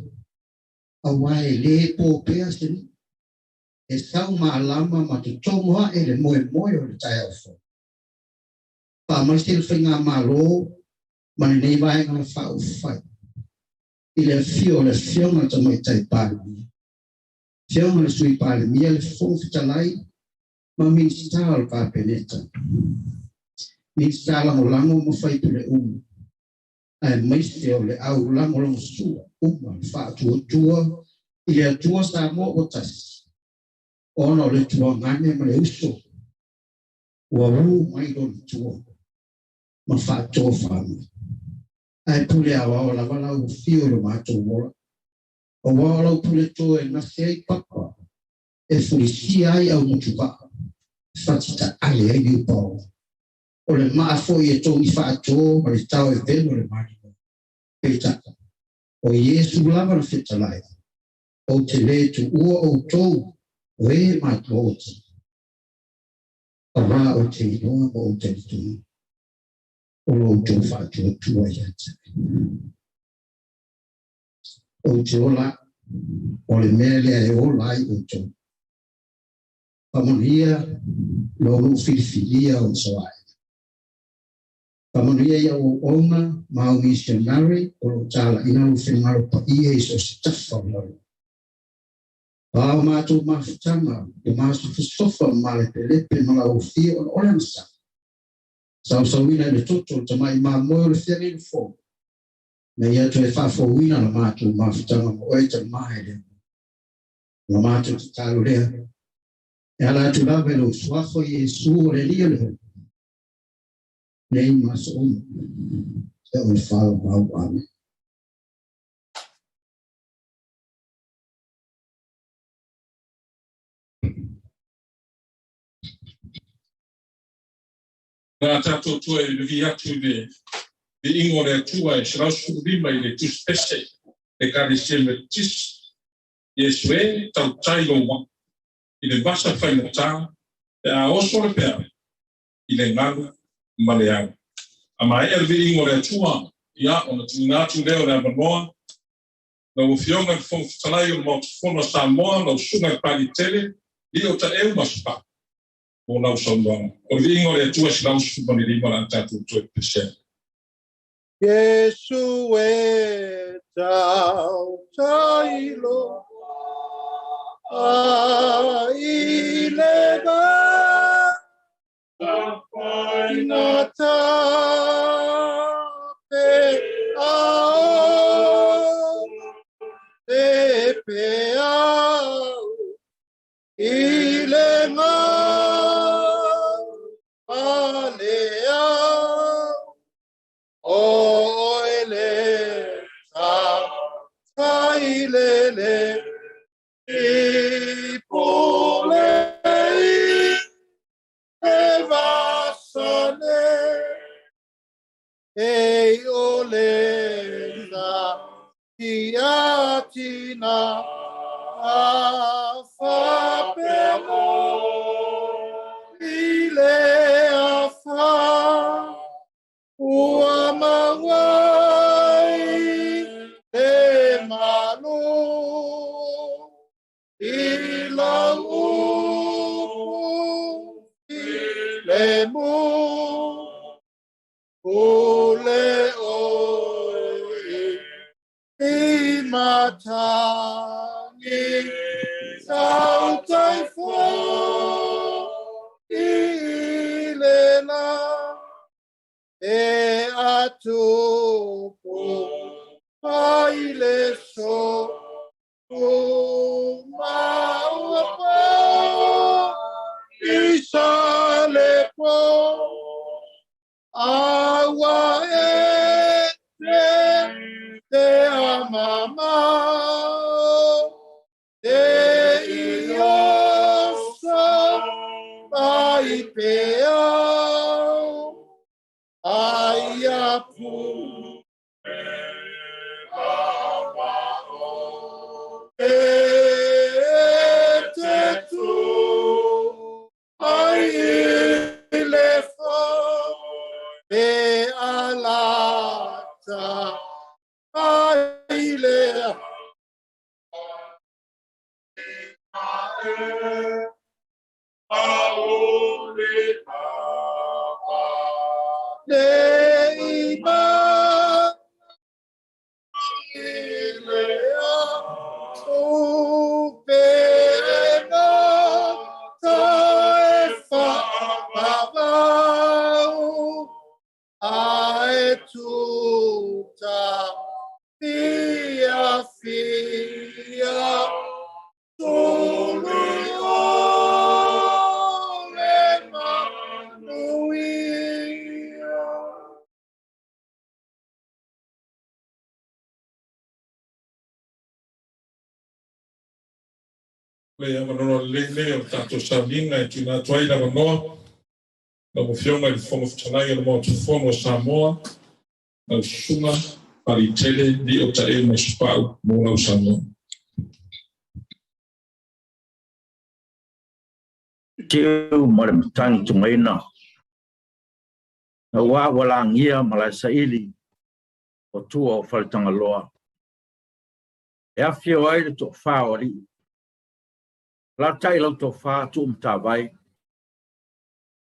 auā e lē po pea se nuu. E sau malama ma totogo ae le moemoe o le taeao fou. Faamaise le faigamalo ma lenei vaega faaupufai. I le afio o le Afioga i le Tamaitai Palemia, Afioga i le Sui Palemia, le Fofoga Fetalai ma Minisita o le Kapeneta, Minisita lagolago ma faipule uma, aemaise o le au lagolagosua uma le Faatuatua i le Atua Samoa ua tasi, ona o le tuagane ma le uso ua ū mai lona tua ma faatofa mai. Ae pule aoao lava lau afio i lo matou ola. Auā o lau puleto e gase ai papa, e fulisia ai augutuvaa, e fatitaale ai niupaoa. O le maa fo'i e togi fa'atō ma le tao e velo le malino. Peita'i, o Iesu lava na fetalai, ou te lē tu'ua outou o ē matuaoti, auā ou te iloa ma ou talitonu o lo outou fa'atuatua ia te a'u. Ou te ola o le mea lea e ola ai outou. Faamanuia lou nu'u filifilia o Isaraele. Faamanuia i au auauna ma au misionare o lo'o tala'ina lou finagalo pa'ia i so o se tafa o le lalolagi. O a o matou mafutaga ua masofasofa ma malepelepe ma lauofia ona o le agasala, sausauina i le toto o le tama'i mamoe o le feagaiga fou, ina ia toe faafouina la matou mafutaga ma oe Tamā e le Atua. O la matou tatalo lea e ala atu lava i lou Suafa Iesu o le Alii o le Hou, nei ma aso uma, e oo i le faavavau. Amene. Na tatou toe vivi atu i le viiga o le Atua e 115 i le Tusi Pese le Ekalesia Metotisi, Iesu e, tautai lou maa i le vasa faigata pe a oso le peau i le galu ma le au. A maea le viiga o le Atua, ia, ona tuuina atu lea o le avanoa lau Afioga i le Fofoga Fetalai o le Maota Fono a Samoa, lau Susuga i le Paletele, Lio Taeu ma Spa, mo lau saunoaga. O le viiga o le Atua 115 o le a tatou toe pepesea. Iesu e tautai loa i le faigata pe ao le peau i le ma le au o oe le tautai lele i pule i le vasa nei e o le sa tiatina a faapea i le afa ua maua ai le malu i lau upu filemu. Pule oe i matagi tautai fo'i i le la e atupu mai le so maua po i sa le po aua e te te amamao te iosa mai peau ai apu e te tu ai i le fo e alata ai le le i ma i le a u pe na ta e fa vavau a e tuta fia fia tulu o le manuia. Le avanoa lelei o le tatou sauniga e tuuina atu ai le avanoa Lau Afioga i le Fofoga Fetalai o le Maota Fono o Samoa, lau Susuga Falitele Lio Tae mai Supau mo lau saunoaga. Tiu ma le matagi tugaina. Aua ua lagia malae saili o tua o Faletagaloa. E afio ai le toafā o alii. Alaalatai lau tofa Tuumatavai.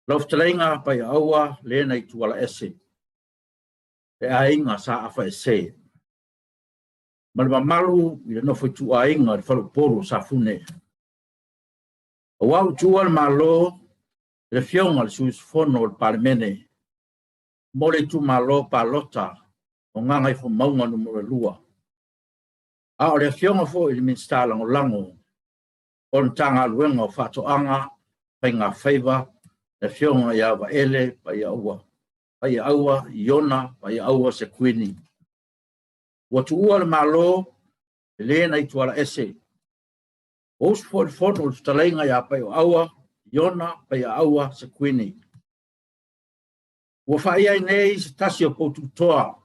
Lau fetalaiga Paiaaua le na i Tualaese. Le aiga Sa Afaese. Ma le mamalu i le nofo ituaiga i le faleupolu o Safune. Aua ua tuua le Malo i le Afioga i le sui usufono o le Palemene mo le itumalo palota o Gagaifomauga Nu.2, a o le Afioga foi i le Minisita Lagolago o le Matagaluega o Faatoaga, Faigafaiva, le Afioga ia Vaele Paiaaua Iona Paiaaua Sekuini. Ua tuua le Malo e le na i Tualaese. Ua usu foi le fono i le fetalaiga ia Paiaaua Iona Paiaaua Sekuini. Ua faia ai nei se tasi o poututoa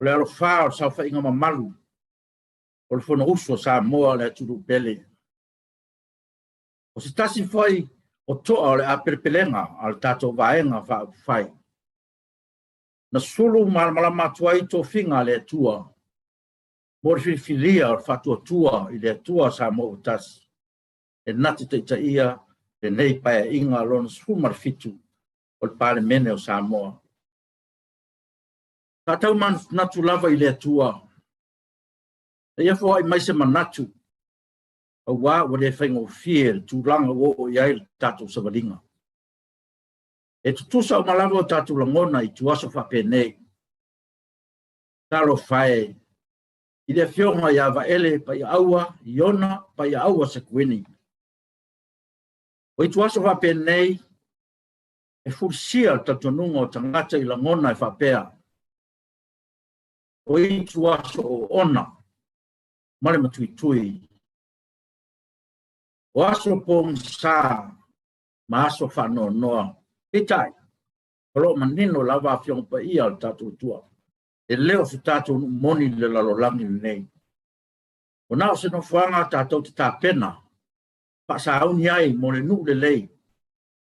o le alofā o le saofaiga mamalu o le Fonousu a Samoa le atunuu pele. O se tasi foi o toa o le apelepelega a le tatou Vaega Faaupufai. Na sulu malamalama atu ai tofiga a le Atua mo le filifilia o le faatuatua i le Atua Samoa ua tasi e na te taitaia lenei Paeaiga lona 17 o le Palemene o Samoa. Sa tau manatu lava i le Atua, na ia foai mai se manatu, aua ua le faigofie le tulaga ua oo i ai le tatou savaliga. E tutusa uma lava o tatou lagona i ituaso faapenei. Talofa e i le Afioga ia Vaele Paiaaua Iona Paiaaua Sekuini. O ituaso faapenei, e fulisia le talitonuga o tagata i lagona e faapea, o ituaso oona ma le matuitui, o aso pogisa ma aso faanoanoa. Peitai, o lo o manino lava Afioga Paia o le tatou Atua, e le o se tatou nuu moni le lalolagi lenei. O na o se nofoaga tatou te tapena faasauni ai mo le nuu lelei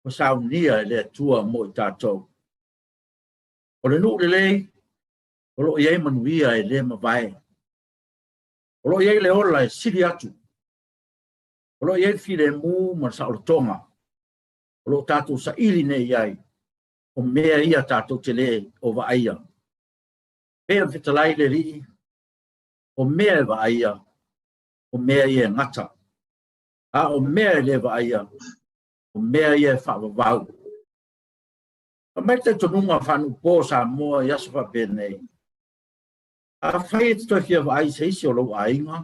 ua saunia e le Atua mo i tatou. O le nuu lelei o lo o i ai manuia e le mavae. O lo o i ai le ola e sili atu. O lo o i ai le filemu ma le saolotoga. O lo o tatou saili nei i ai o mea ia tatou te le o vaaia. Pei ona fetalai le Alii, o mea e vaaia, o mea ia e gata. A o mea e le vaaia, o mea ia e faavavau. Fai mai le talitonuga faanuupo o Samoa i aso faapenei, afai e te toe fia vaai i se isi o lou aiga,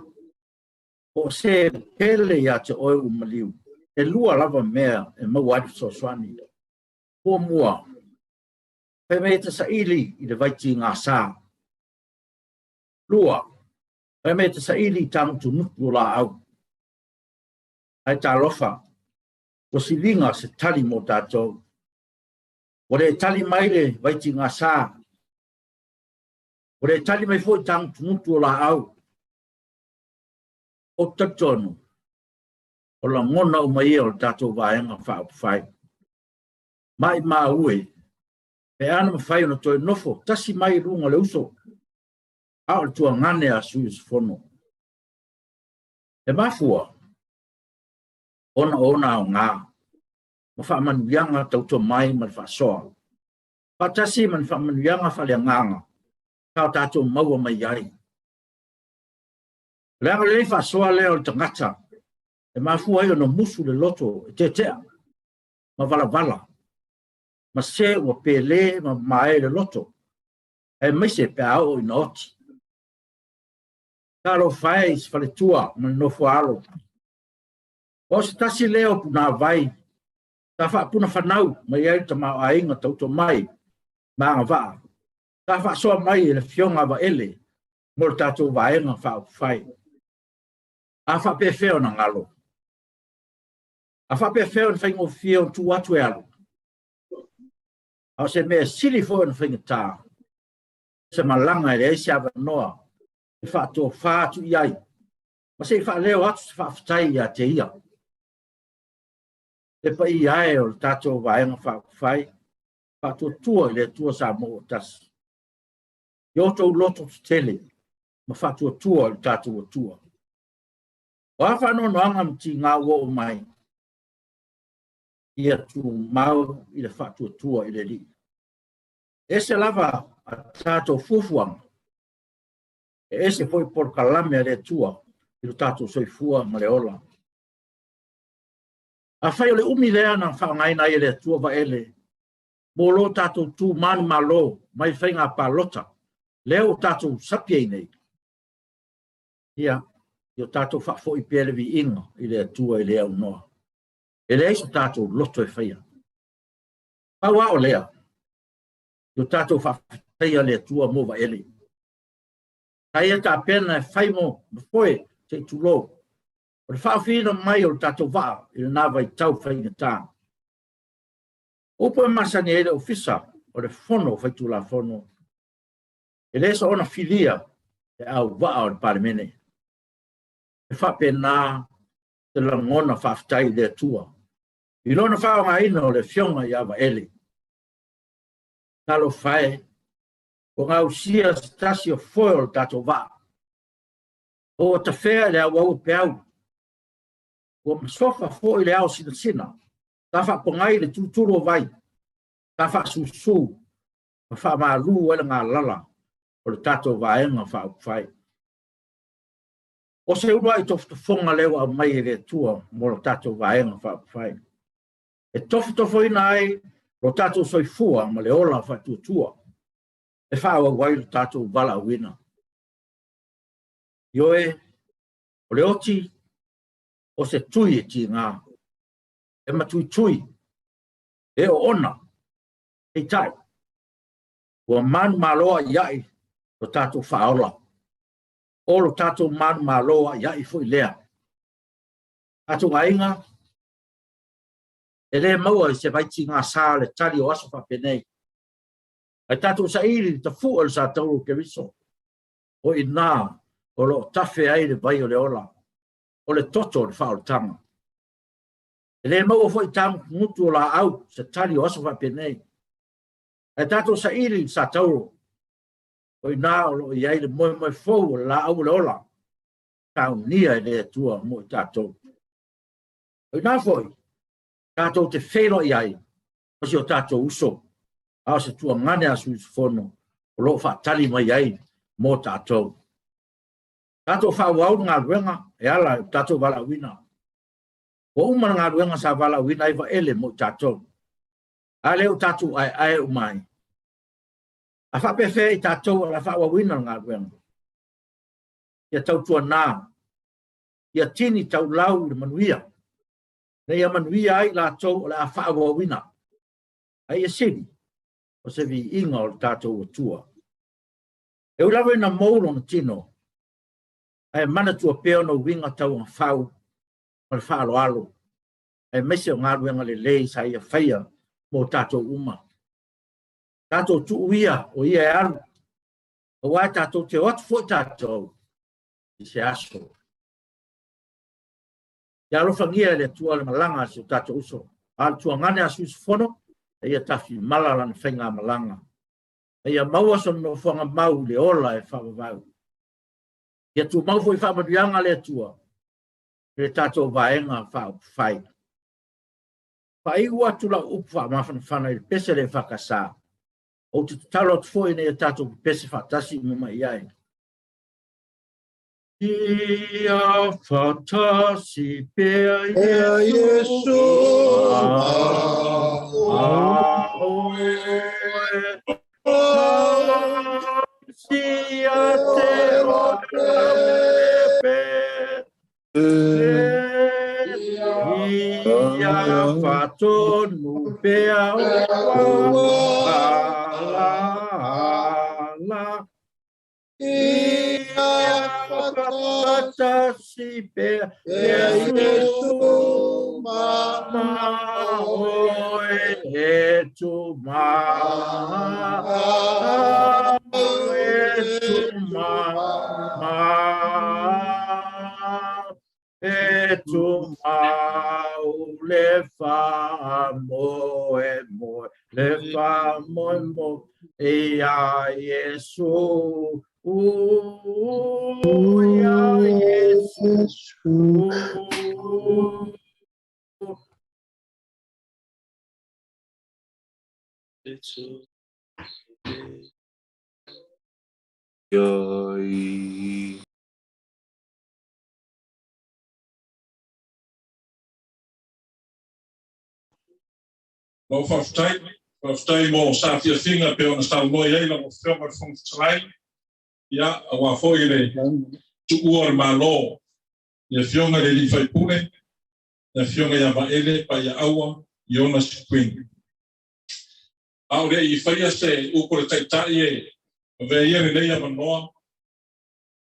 po o se pele ia te oe ua maliu, e lua lava mea e maua ai le fesoasoani. Muamua, fai mai e te saili i le vaitigasa. Lua, fai mai e te saili i tagutunutu o laau. Ae talofa, ua siliga se tali mo tatou. Ua le tali mai le vaitigasa, ua le tali mai foi tagutunutu o laau. Ou te talitonu, o lagona uma ia o le tatou Vaega Faaupufai. Maimau e, pe ana mafai ona toe nofo tasi mai i luga o le uso, a o le tuagane a sui usufono. E mafua ona o ona aoga ma faamanuiaga tauto mai ma le faasoa, faatasi ma ni faamanuiaga faaleagaga sa o tatou maua mai ai. O le agalelei faasoa lea o le tagata e mafua ai ona musu le loto e tetea ma valavala, ma se ua pele ma mamae le loto, aemaise pe a oo ina oti. Talofa e i se faletua ma le nofo a alo. O se tasi lea o punavai sa faapunafanau mai ai le tamaoaiga tauto mai ma agavaa, sa faasoa mai e le Afioga a Vaele mo le tatou Vaega Faaupufai. A faapefea ona galo? A faapefea ona faigofie ona tuu atu e alu? A o se mea sili foi ona faigata, se malaga e leai se avanoa e faatofā atu i ai, ma se i faaleo atu se faafetai ia te ia. Le paia e o le tatou Vaega Faaupufai, Faatuatua i le Atua Samoa ua Tasi. I outou loto tetele ma faatuatua i le tatou Atua. O a faanoanoaga ma tigā ua oo mai, ia tumau i le faatuatua i le Alii. E ese lava a tatou fuafuaga, e ese foi polokalame a le Atua i lo tatou soifua ma le ola. Afai o le umi lea na faaaogaina ai e le Atua Vaele mo lo tatou tu manumalo mai faiga palota, lea ua tatou sapi ai nei, ia, ia tatou faafoi pea le viiga i le Atua i le aunoa. E leai so tatou loto e faia. Pau a o lea, ia tatou faafetaia le Atua mo Vaele. Sa ia tapena e fai mo foe se i tulou. O le faaofiina mai o le tatou vaa i lena vaitau faigata. O upu e masani ai le Ofisa o le Fono Faitulafono, e le soona filia le auvaa o le Palemene. E faapena se lagona faafetai i le Atua i lona faaaogaina o le Afioga ia Vaele. Talofa e, ua gausia se tasi o foe o le tatou vaa. Ua tafea i le auau o peau, ua masofa foi le ao sinasina, sa faapogai le tulutulu o vai, sa faasusu ma faamalu ai le galala o le tatou Vaega Faaupufai. O se uluai tofotofoga lea ua aumai e le Atua mo le tatou Vaega Faaupufai, e tofotofoina ai lo tatou soifua ma le ola faatuatua e faaauau ai lo tatou valaauina. Ioe, o le oti o se tui e tiga, e matuitui, e oona, peitai, ua manumalo aiai lo tatou faaola, o lo tatou manumalo aiai foi lea. Tatou aiga, e le maua i se vaitigasā le tali o aso faapenei. Ae tatou saili le tafua o le satauro o Keriso, o i nā o lo o tafe ai le vai o le ola, o le toto o le faaolataga. E le maua foi tagutugutu o laau se tali o aso faapenei. Ae tatou saili le satauro, o i nā o lo o i ai le moemoe fou o le laau o le ola, saunia e le Atua mo i tatou. O i nā foi, tatou te feiloai ai ma si o tatou uso, a o se tuagane a sui usufono o lo o faatali mai ai mo tatou. Tatou faaauau le galuega e ala i lo tatou valaauina. Ua uma le galuega sa valaauina ai Vaele mo i tatou. A lea ua tatou aeae uma ai. A faapefea i tatou o le a faaauauina le galuega? Ia tautuana, ia tini taulau i le manuia, ina ia manuia ai latou o le a faaauauina. A ia sili, o se viiga o le tatou Atua. E ui lava ina mou lona tino, ae manatua pea ona uiga tauagafau ma le faaaloalo, aemaise o galuega lelei sa ia faia mo tatou uma. Tatou tuu ia o ia e alu, aua tatou te o atu foi tatou i se aso. Ia alofagia e le Atua le malaga a si o tatou uso, a le tuagane a sui usufono, e ia tafimala lana faigamalaga. A ia maua sona nofoaga mau i le ola e faavavau. Ia tumau foi faamanuiaga a le Atua i le tatou Vaega Faaupufai. Faaiu atu lau upu faamafanafana i le pese le EFKS. Ou te tatalo atu foi ina ia tatou pepese faatasi uma mai i ai. Ia faatasi pea Iesu a oe. Sia te oe Ia faatonu pea o ala ala. Ia faatasi pea Iesu. Ma oe e tu ma e tu ma ma e tu ma le fa mo e mo le fa mo e mo e a Yesu u ia Yesu. Ai. Lau faafetai, faafetai mo saafiafiga pe ona saunoa i ai lau Afioga i le Fofoga Fetalai, ia auā foi le tuua o le Malo i Afioga i le alii faipule, le Afioga ia Vaele Paiaaua i ona sikuini. A o leʻi faia se upu a le Taitai e avea ia lenei avanoa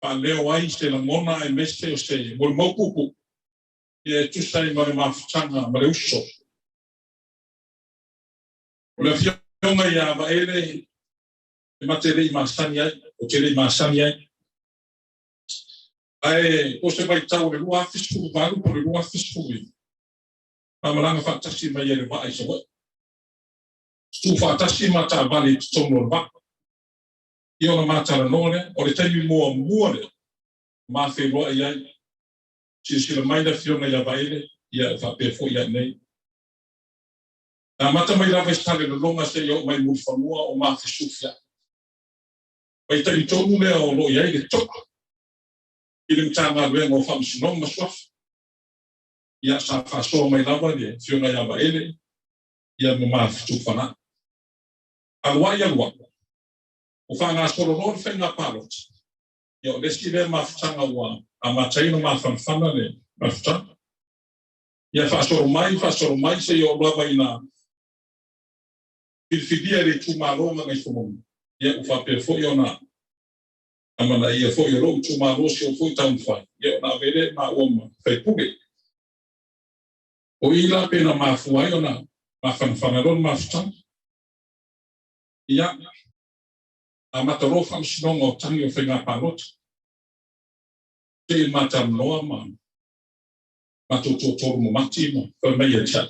faaleo ai se lagona aemaise o se molimau puupuu ia e tusa ai ma le mafutaga ma le uso. O le Afioga ia Vaele e ma te leʻi masani ai, o te leʻi masani ai. Ae po se vaitau o le 2018 po o le 2019, ma malaga faatasi mai ai le vaa i Savaii. Tuufaatasi ma taavale i totonu o le vaa. Ia ona matalanoa lea, o le taimi muamua lea, ma feiloai ai. Silasila mai le Afioga ia Vaele, ia e faapea foi ia nei. Na amata mai lava i Salelologa seia oo mai Mulifanua o mafesufiaʻi. Vaitaimi tonu lea o loo i ai le to'a i le Matagaluega o Faamasinoga ma Suafa. Ia sa faasoa mai lava le Afioga ia Vaele ia ma mafetufalaʻi. Alu ai alu ai, ua faagasolo loa le faiga palota. Ia o le isi lea mafutaga ua amata ai ona mafanafana le mafutaga. Ia faasolo mai, faasolo mai seia oo lava ina filifilia e le itumalo Gagaifomauga. Ia ua faapea foi ona amanaia foi o lou itumalo si ou foi taumafai. Ia ona ave lea maua ma faipule. O i la pe na mafua ai ona mafanafana loa le mafutaga. Ia, amata loa faamasinoga o tagi o faiga palota. Seia matalanoa ma matou toatolu mamati ma fai mai ia te au.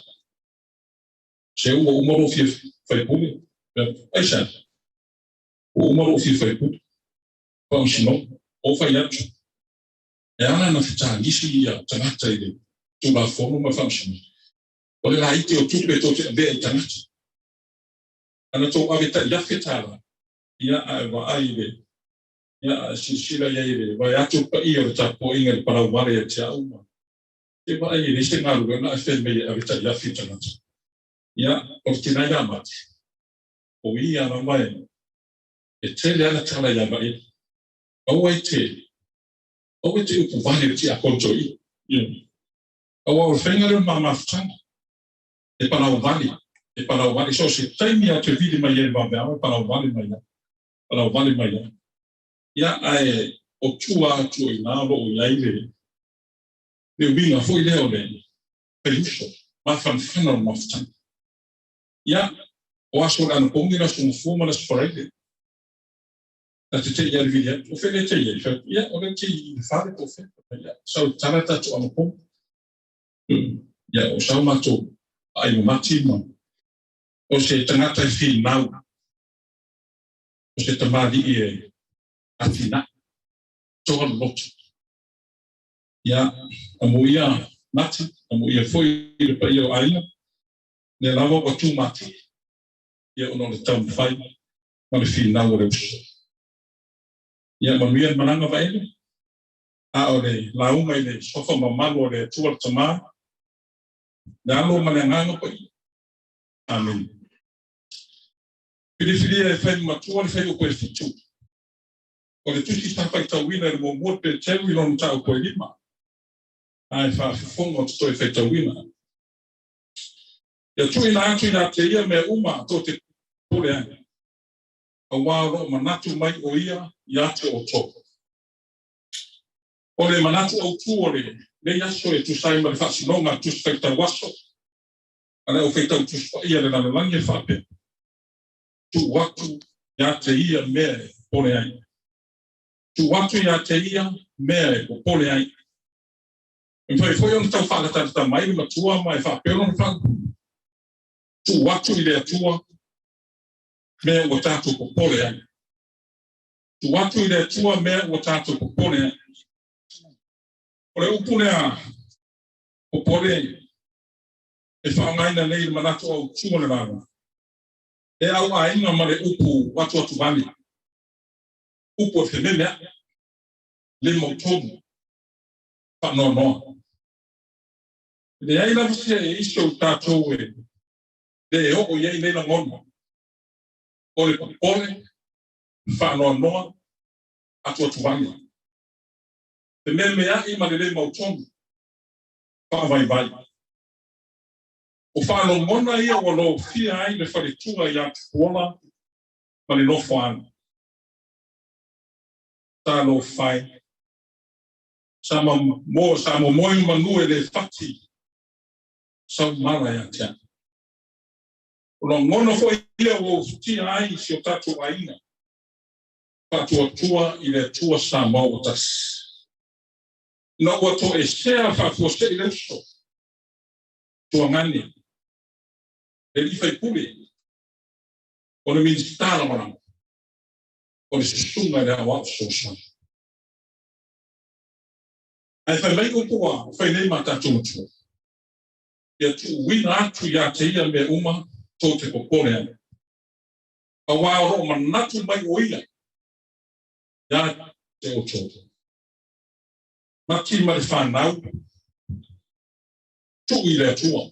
Se ua uma lou fia faipule. Aisea? Ua uma lou fia faipule. Faamasinoga. O fai atu. E ala ona fetagisi ia tagata i le Tulafono ma le Faamasinoga. O le laiti o tupe tou te avea i tagata. Ana tou ave tai $1,000, ia ae vaai i le, ia ae silasila i ai i le vae atu le paia o le tapuaiga i le palau vale ia te au ma te vaai e leai se galuega ae fai mai e ave tai $1,000 i tagata. Ia, o le tina ia mate, o ia lava e tele ana tala ia Vaele. Aua e te, aua e te upu vale i le tiakono toeaina. Ia. Aua o le faiga lea o le ma mafutaga. E palau vale, e palau vale. So o se taimi lava ou te vili mai ai i le vaveao e palau vale mai ai. Palau vale mai ai. Ia, ae o tua atu o i ina o lo o i ai le, le uiga foi lea o le faiuso, mafanafana o le mafutaga. Ia, o aso o le anapogi, le Aso Gafua ma le Aso Faraile. Na te tei lava i le vili atu, o fea lea e te i ai? Fai atu, ia, o lea ou te i le fale po o fea. Ia, sau e tatala le tatou anapogi. Ia, o sau matou aai mamati ma o se tagata e finau, o se tamalii e atinae, toa le loto. Ia, amuia Mati, amuia foi le paia o aiga, lea lava ua tumatie, ia ona o le taumafai ma le finau o le uso. Ia, manuia le malaga Vaele, a o le lauga i le suafa mamalu o le Atua le Tama, le Alo ma le Agaga Paia. Amene. Filifilia e fai ma matua le fuaiupu e 7 o le tusi sa faitauina i le muamua Peteru i lona mataupu e 5, ae faafofoga o te toe faitauina. Ia tuuina atu ia te ia mea uma tou te popole ai, auā o lo o manatu mai o ia ia te outou. O le manatu autū o le Nei aso e tusa ai ma le faasinoga a le Tusi Faitau Aso a le Aufeitau Tusi Paia a le Lalolagi e faapea, Tuu atu ia te ia mea e popole ai. Tuu atu ia te ia mea e popole ai. E mafai foi ona tau faalatalata mai le matua ma e faapea lona faaupuga, Tuu atu i le Atua mea ua tatou popole ai. Tuu atu i le Atua mea ua tatou popole ai. O le upu lea popole e faaaogaina nei i le manatu autu o le lauga, e auaiga ma le upu atuatuvale, upu e fememeai, le mautonu, faanoanoa. E leai lava se isi o tatou e le oo i ai nei lagona, o le popole, faanoanoa, atuatuvale, fememeai ma le le mautonu, faavaivai. O faalogona ia ua lofia ai le faletua ia Tupuola ma le nofoaga. Talofa e, sa momoe manu e le fati sau mala ia te au. O lagona foi ia ua ufitia ai si o tatou aiga, faatuatua i le Atua Samoa ua tasi. Ina ua toesea faafuasei le uso, tuagane, le alii faipule, o le Minisita Lagolago, o le susuga i le Aoao Fesoasoani. Ae fai mai upu ua fai nei ma tatou matua, ia tuuina atu ia te ia mea uma tou te popole ai. Aua o loo manatu mai o ia ia te outou. Mati ma le fanau, tuu i le Atua.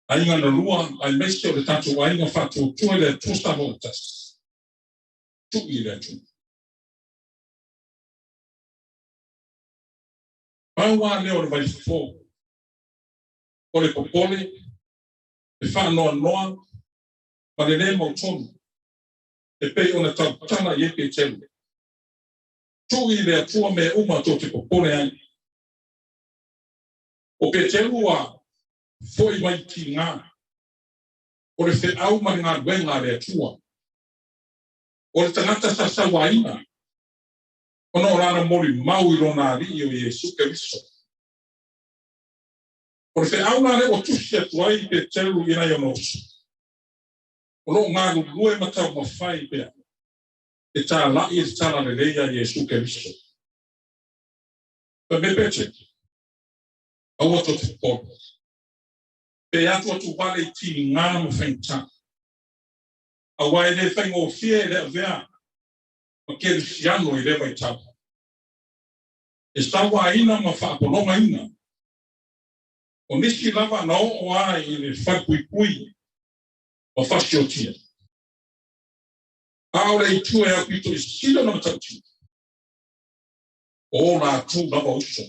Aiga na lua, aemaise o le tatou aiga faatuatua i le Atua Samoa tasi. Tuu i le Atua. Pau lava lea o le vaifofo, o le popole, le faanoanoa, ma le le mautonu, e pei ona tautala i ai Peteru. Tuu i le Atua mea uma tou te popole ai. O Peteru ua foi mai tiga, o le feau ma le galuega a le Atua. O le tagata sa sauaina, ona o lana molimau i lona Alii o Iesu Keriso. O le feau la lea ua tusi atu ai Peteru i nai ona uso, o loo galulue ma taumafai pea e talai le talalelei a Iesu Keriso. Fai mai Peteru, aua tou te popole, pe atuatuvale i tiga ma faigata, aua e le faigofie e le avea ma kerisiano i lea vaitau. E sauaina ma faapologaina. O nisi lava na oo ai i le falepuipui ma fasiotia. A o le itu e aupito i sili ona matautia, o latou lava uso.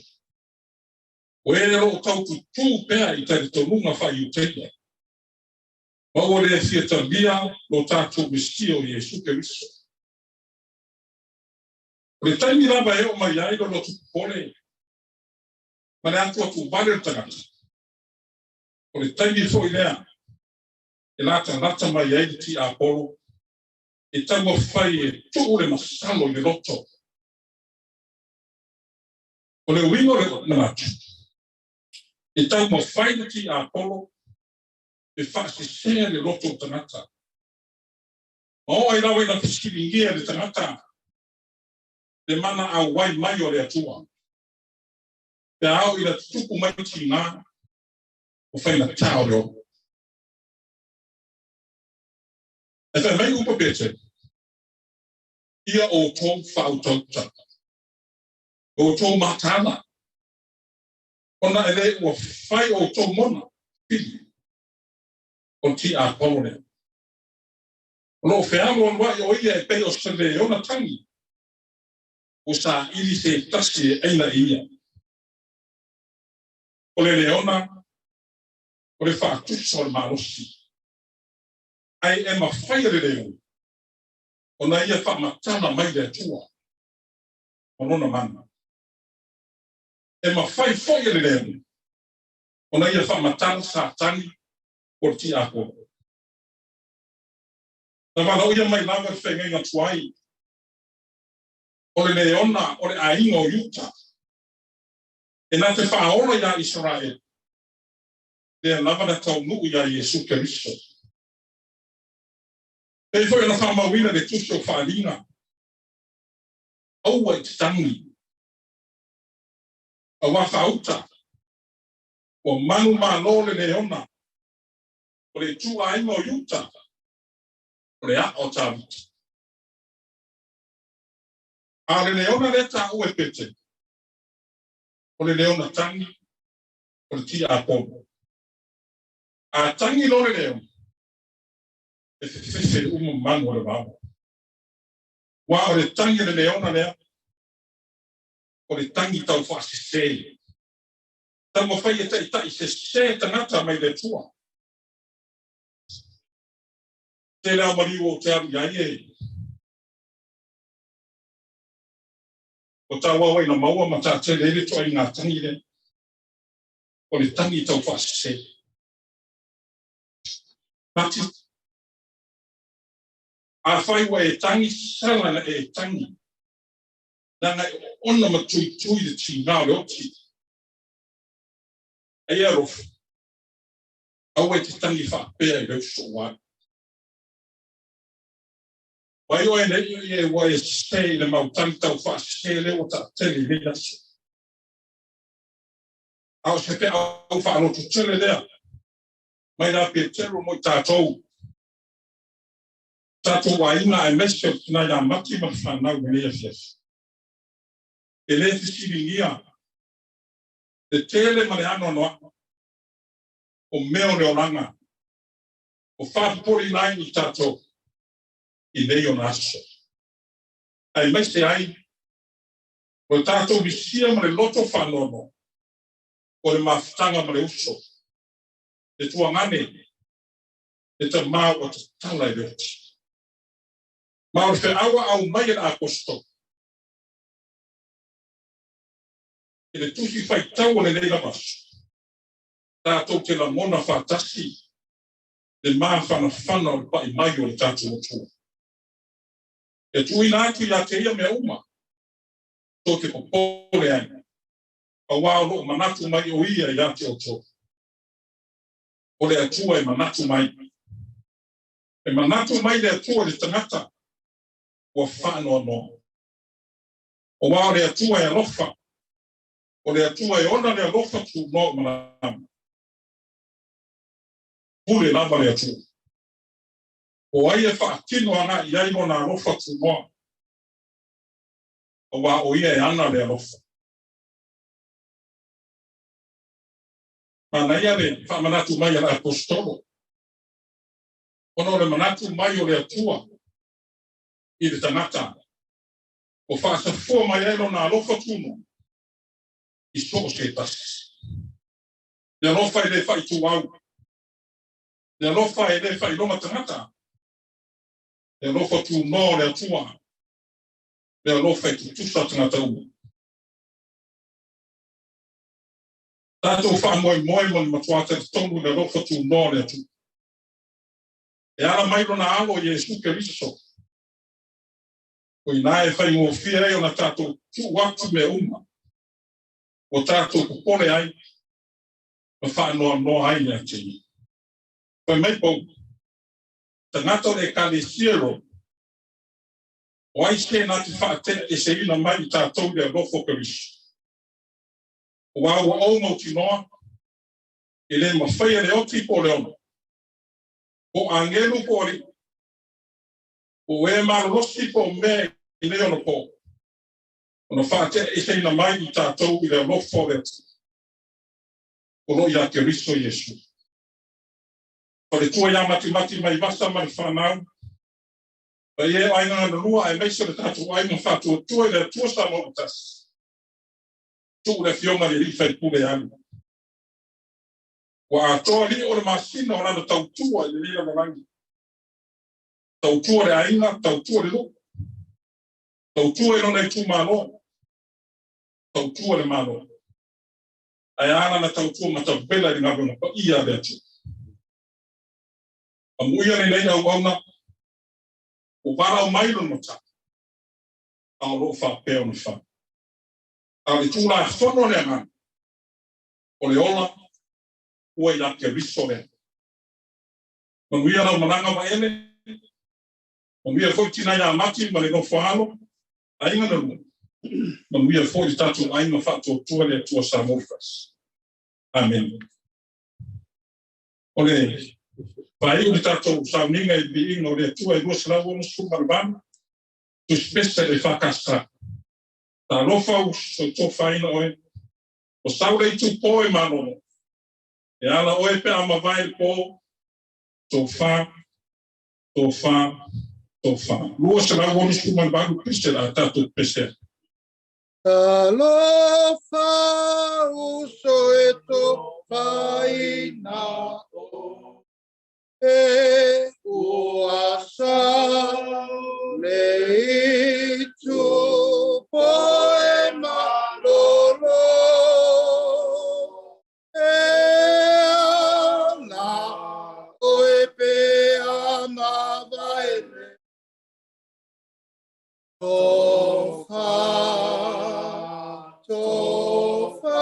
O e loo taututū pea i talitonuga faa-Iutaia, ma ua le fia talia lo tatou Mesia o Iesu Keriso. O le taimi lava e oo mai ai lo loto popole ma le atuatuvale o le tagata, o le taimi foi lea e latalata mai ai le tiapolo e taumafai e tuu le masalo i le loto. O le uiga o le manatu, e taumafai le tiapolo e faasesea le loto o tagata. Ma oo ai lava ina fesiligia le tagata le mana auai mai o le Atua. Pe a oo ina tutupu mai tiga o faigata o le ola. E fai mai upu a Peteru, ia outou faautauta, outou mataala, ona e le ua fai outou mona pili o le tiapolo lea. O loo fealualuai o ia e pei o se leona tagi, ua saili se tasi e aina e ia. O le leona, o le faatusa o le malosi. Ai e mafai e le leona, ona ia faamatala mai le Atua, o lona mana. E mafai foi e le leona ona ia faamatala Satani o le tiakono. Na valaauia mai lava le feagaiga tuai o le leona o le aiga o Iuta e na te faaola iā Isaraele, lea lava na taunuu iā Iesu Keriso. Pei foi ona faamauina i le Tusi o Faaaliga, Aua i te tagi, auā faauta, ua manumalo le leona o le ituaiga o Iuta, o le aa o Tavita. A o le leona lea taua e Petelo, o le leona tagi, o le tiakono. A tagi loa le leona, e fefefe uma manu o le vao. Ua o le tagi a le leona lea, o le tagi taufaasese. Taumafai e taita'i sesē tagata mai le Atua. Tele lava o maliu ou te alu i ai e. Ua tauau ai na maua ma taatele ai le toaiga tagi lea, o le tagi taufaasese. Mati, afai ua e tagi, sala na e tagi, leaga e oona ma tuitui le tigā o le oti. Ai e alofa, aua e te tagi faapea i le uso ua alu. Vai oe nei e ua e sese i le mau tagi taufaasese lea ua taatele i lenei aso. A o se feau faalototele lea mai la Petelo mo i tatou, tatou aiga aemaise o le tina ia Mati ma le fanau i lenei afiafi. E le fesiligia le tele ma le anoanoai o mea o le olaga o faapopoleina ai i tatou i nei ona aso, aemaise ai o le tatou misia ma le loto faanoanoa o le mafutaga ma le uso, le tuagane, le tamā ua tatala i le oti. Ma o le feau a aumai e le Aposetolo i le tusi faitau o lenei lava aso, tatou te lagona faatasi le mafanafana o le pai mai o le tatou Atua. E tuuina atu ia te ia mea uma tou te popole ai, auā o lo o manatu mai o ia ia te outou. O le Atua e manatu mai. E manatu mai le Atua i le tagata ua faanoanoa. Auā o le Atua e alofa, o le Atua e ona le alofa tunoa o malama. Pule lava le Atua. O ai e faatino agai i ai lona alofa tunoa, auā o ia e ana le alofa. Manaia le faamanatu mai a le Aposetolo, ona o le manatu mai o le Atua i le tagata, ua faasafua mai ai lona alofa tunoa i so o se tasi. Le alofa e le faaituau, le alofa e le faailoga tagata, le alofa tunoa o le Atua, le alofa e tutusa tagata uma. Tatou faamoemoe ma le matua talitonu i le alofa tunoa o le Atua. E ala mai lona Alo Iesu Keriso, o i ina e faigofie ai ona tatou tuu atu mea uma ua tatou popole ai ma faanoanoa ai ia te ia. Fai mai Paulo, tagata o le Ekalesia i Roma, o ai se na te faateaeseina mai i tatou i le alofa o Keriso? Aua ua ou mautinoa, e le mafai e le oti po o le ona, po o agelu po o alii, po o e malolosi po o mea i nei ona po, ona faateaeseina mai i tatou i le alofa o le Atua o lo o ia Keriso Iesu. Faletua ia Matimati mai Vasa ma le fanau, paia e o aiga galulua aemaise o le tatou aiga faatuatua i le Atua Samoa ua tasi. Tuu le Afioga i le Alii Faipule e alu. Ua atoa alii o le masina o lana tautua i lenei lalolagi. Tautua le aiga, tautua le nuu, tautua i lona itumalo, tautua le Malo. Ae ala na tautua matavela i le galuega paia a le Atua. Amuia lenei auauna, ua valaau mai lona matā, a o loo faapea ona fai. A o le tulafono a le Agaga, o le ola ua ia Keriso lea. Manuia lau malaga Vaele, manuia foi tina ia Mati ma le nofo a alo, aiga na lua. Manuia foi le tatou aiga faatuatua le Atua Samoa faatasi. Amen. O le faaiu le tatou sauniga i le viiga o le Atua e 268, Tusi Pese le EFKS. Talofa ua soitofaina oe, o sau le itupo e malolo. E ala oe pe a mavae le po, tofa, tofa, tofa. 268 pese la tatou pese. Talofa uso e tofaina e ua sau le itu po e malolo. E ala oe pe a mavae le tofa, tofa,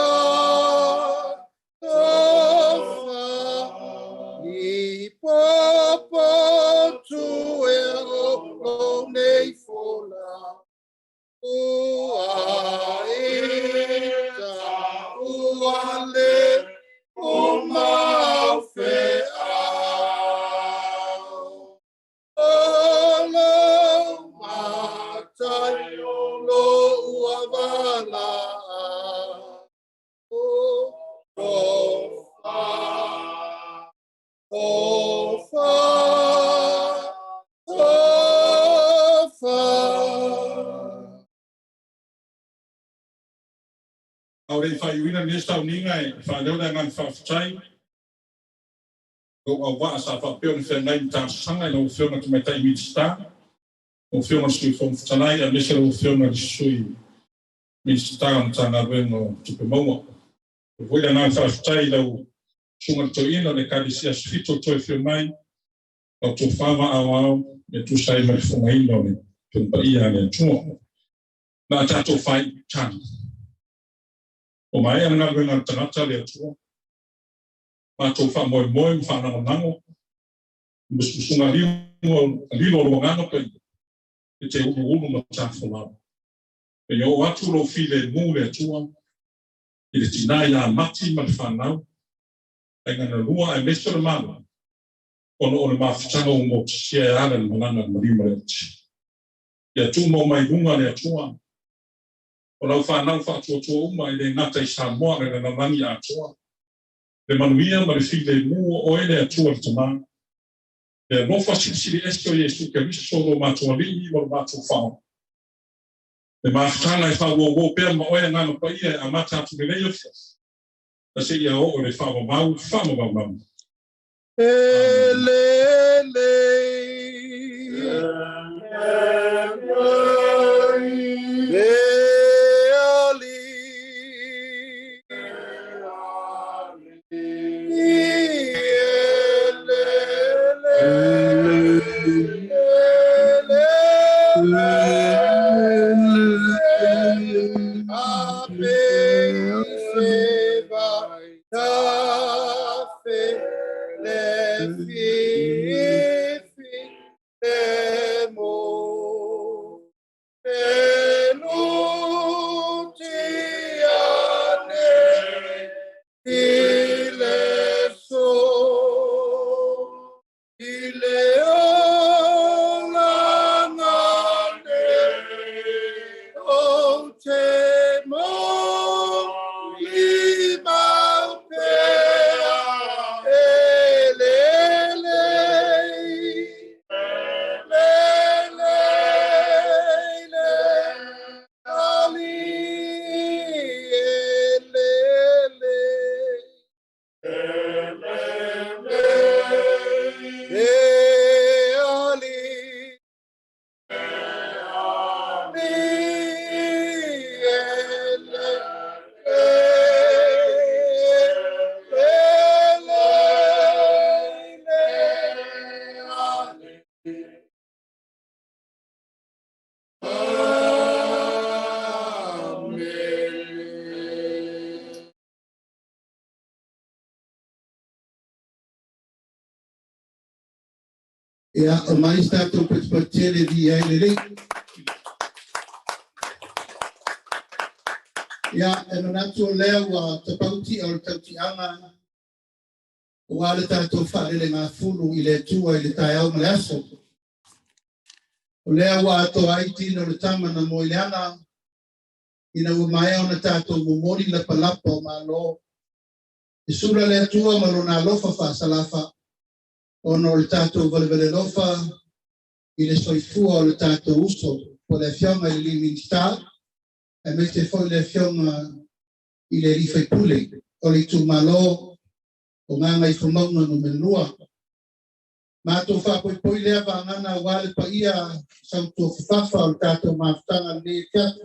tofa, i popo tu e o lo nei fola. Ua ita, ua le, o mau fe au. O lo matai, lo ua vala. O tofa, tofa, tofa. A o le faaiuina lenei sauniga e faaleo le agaga faafetai lou auvaa sa faapea ona feagai ma talosaga i lau Afioga Tamaitai Minisita, lau Afioga i le Sui Fofoga Fetalai, aemaise lau Afioga i le Sui Minisita o Matagaluega o Tupe Maua. E foi le agaga faafetai i lau Susuga i le Toeaina o le Ekalesia Aso Fitu o toe afio mai, lau tofa vaaoao e tusa ai ma le fofogaina o le Afioga Paia a le Atua. Na a tatou faaiutagi. O maea le galuega a le tagata le Atua, matou faamoemoe ma faalagolago, musumusuga lilo o lo agaga paia, e te uluulu ma tafolau. E oo atu lou filemu le Atua, i le tina ia Mati ma le fanau, aiga na lua aemaise o le Malo, ona o le mafutaga ua motusia e ala i le malaga a le maliu ma le oti. Ia tumau mai luga le Atua, o lau fanau faatuatua uma e le gata i Samoa le lalolagi atoa. Le manuia ma le filemu o oe le Atua le Tamā. Le alofa silisili ese o Iesu Keriso lo matou Alii ma lo matou Faaola. Le mafutaga e faauauau pea ma oe Agaga Paia e amata atu lenei afiafi. Na seia oo le faavavau faamavaumau. E le le. Le ali. E le le. Le le. A pe se va ta fe le fi. Ia, o mai se tatou patipatitele viia ai le Alii. Ia, e manatu o lea ua tapauti'a o le tautiaga ua le tatou faalelegafulu i le Atua i le taeao ma le aso. O lea ua atoa ai tino o le tama na moe i le ana, ina ua maea ona tatou momoli lapalapa o Malo. E sula le Atua ma lona alofa faasalafa, ona o le tatou valevale alofa i le soifua o le tatou uso, po o le Afioga i le alii Minisita, aemaise foi le Afioga i le alii Faipule o le itumalo o Gagaifomauga Nu.2. Matou faapoipoi lea vagana aua le paia sautuafafafa o le tatou mafutaga lenei afiafi.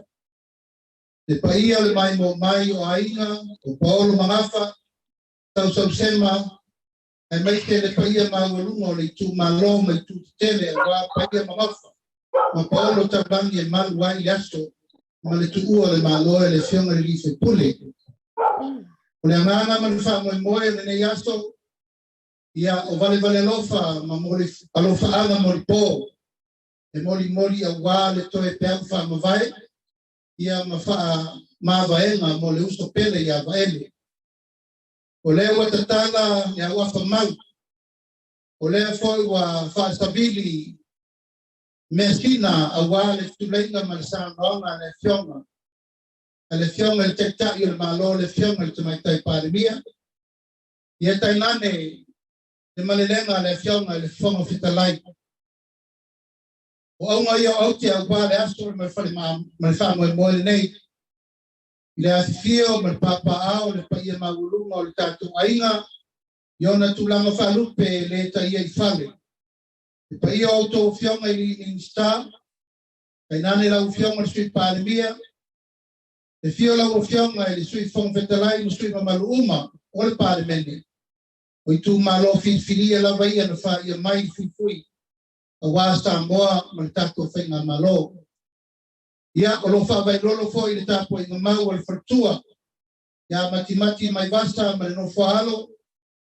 Le paia o le maimoa mai o aiga, o Paolo Magafa, Sausausema, aemaise le paia maualuga o le itumalo ma itu tetele aua paia mamafa ma paolo taulagi e malu ai le aso ma le tuua o le Malo e le Afioga i le alii Faipule. O le agaga ma le faamoemoe o lenei aso, ia o valevale alofa ma moli alofaaga molipo e molimoli aua le toe peau faamavae ia ma faamavaega mo le uso pele ia Vaele. O lea ua tatala le auafa mau, o lea foi ua faasavili measina aua le fetuleiga ma le saunoaga a le Afioga i le Taitai o le Malo, le Afioga i le Tamaitai Palemia, ia tainane le malelega a le Afioga i le Fofoga Fetalai. O auga ia o aute aua le aso ma le faamoemoe lenei, i le afifio ma le papaaao le paia maualuga o le tatou aiga, i ona tulaga faalupe e le taia i fale. Le paia o outou afioga i Minisita, tainane lau Afioga i le Sui Palemia, le afio lau Afioga i le Sui Fofoga Fetalai ma sui mamalu uma o le Palemene, o itumalo filifilia lava ia na faia mai i fuifui aua Samoa ma le tatou faigamalo. Ia, o lo o faavailolo foi le tapuaiga mau a le faletua ia Matimati Maivasa ma le nofoaalo,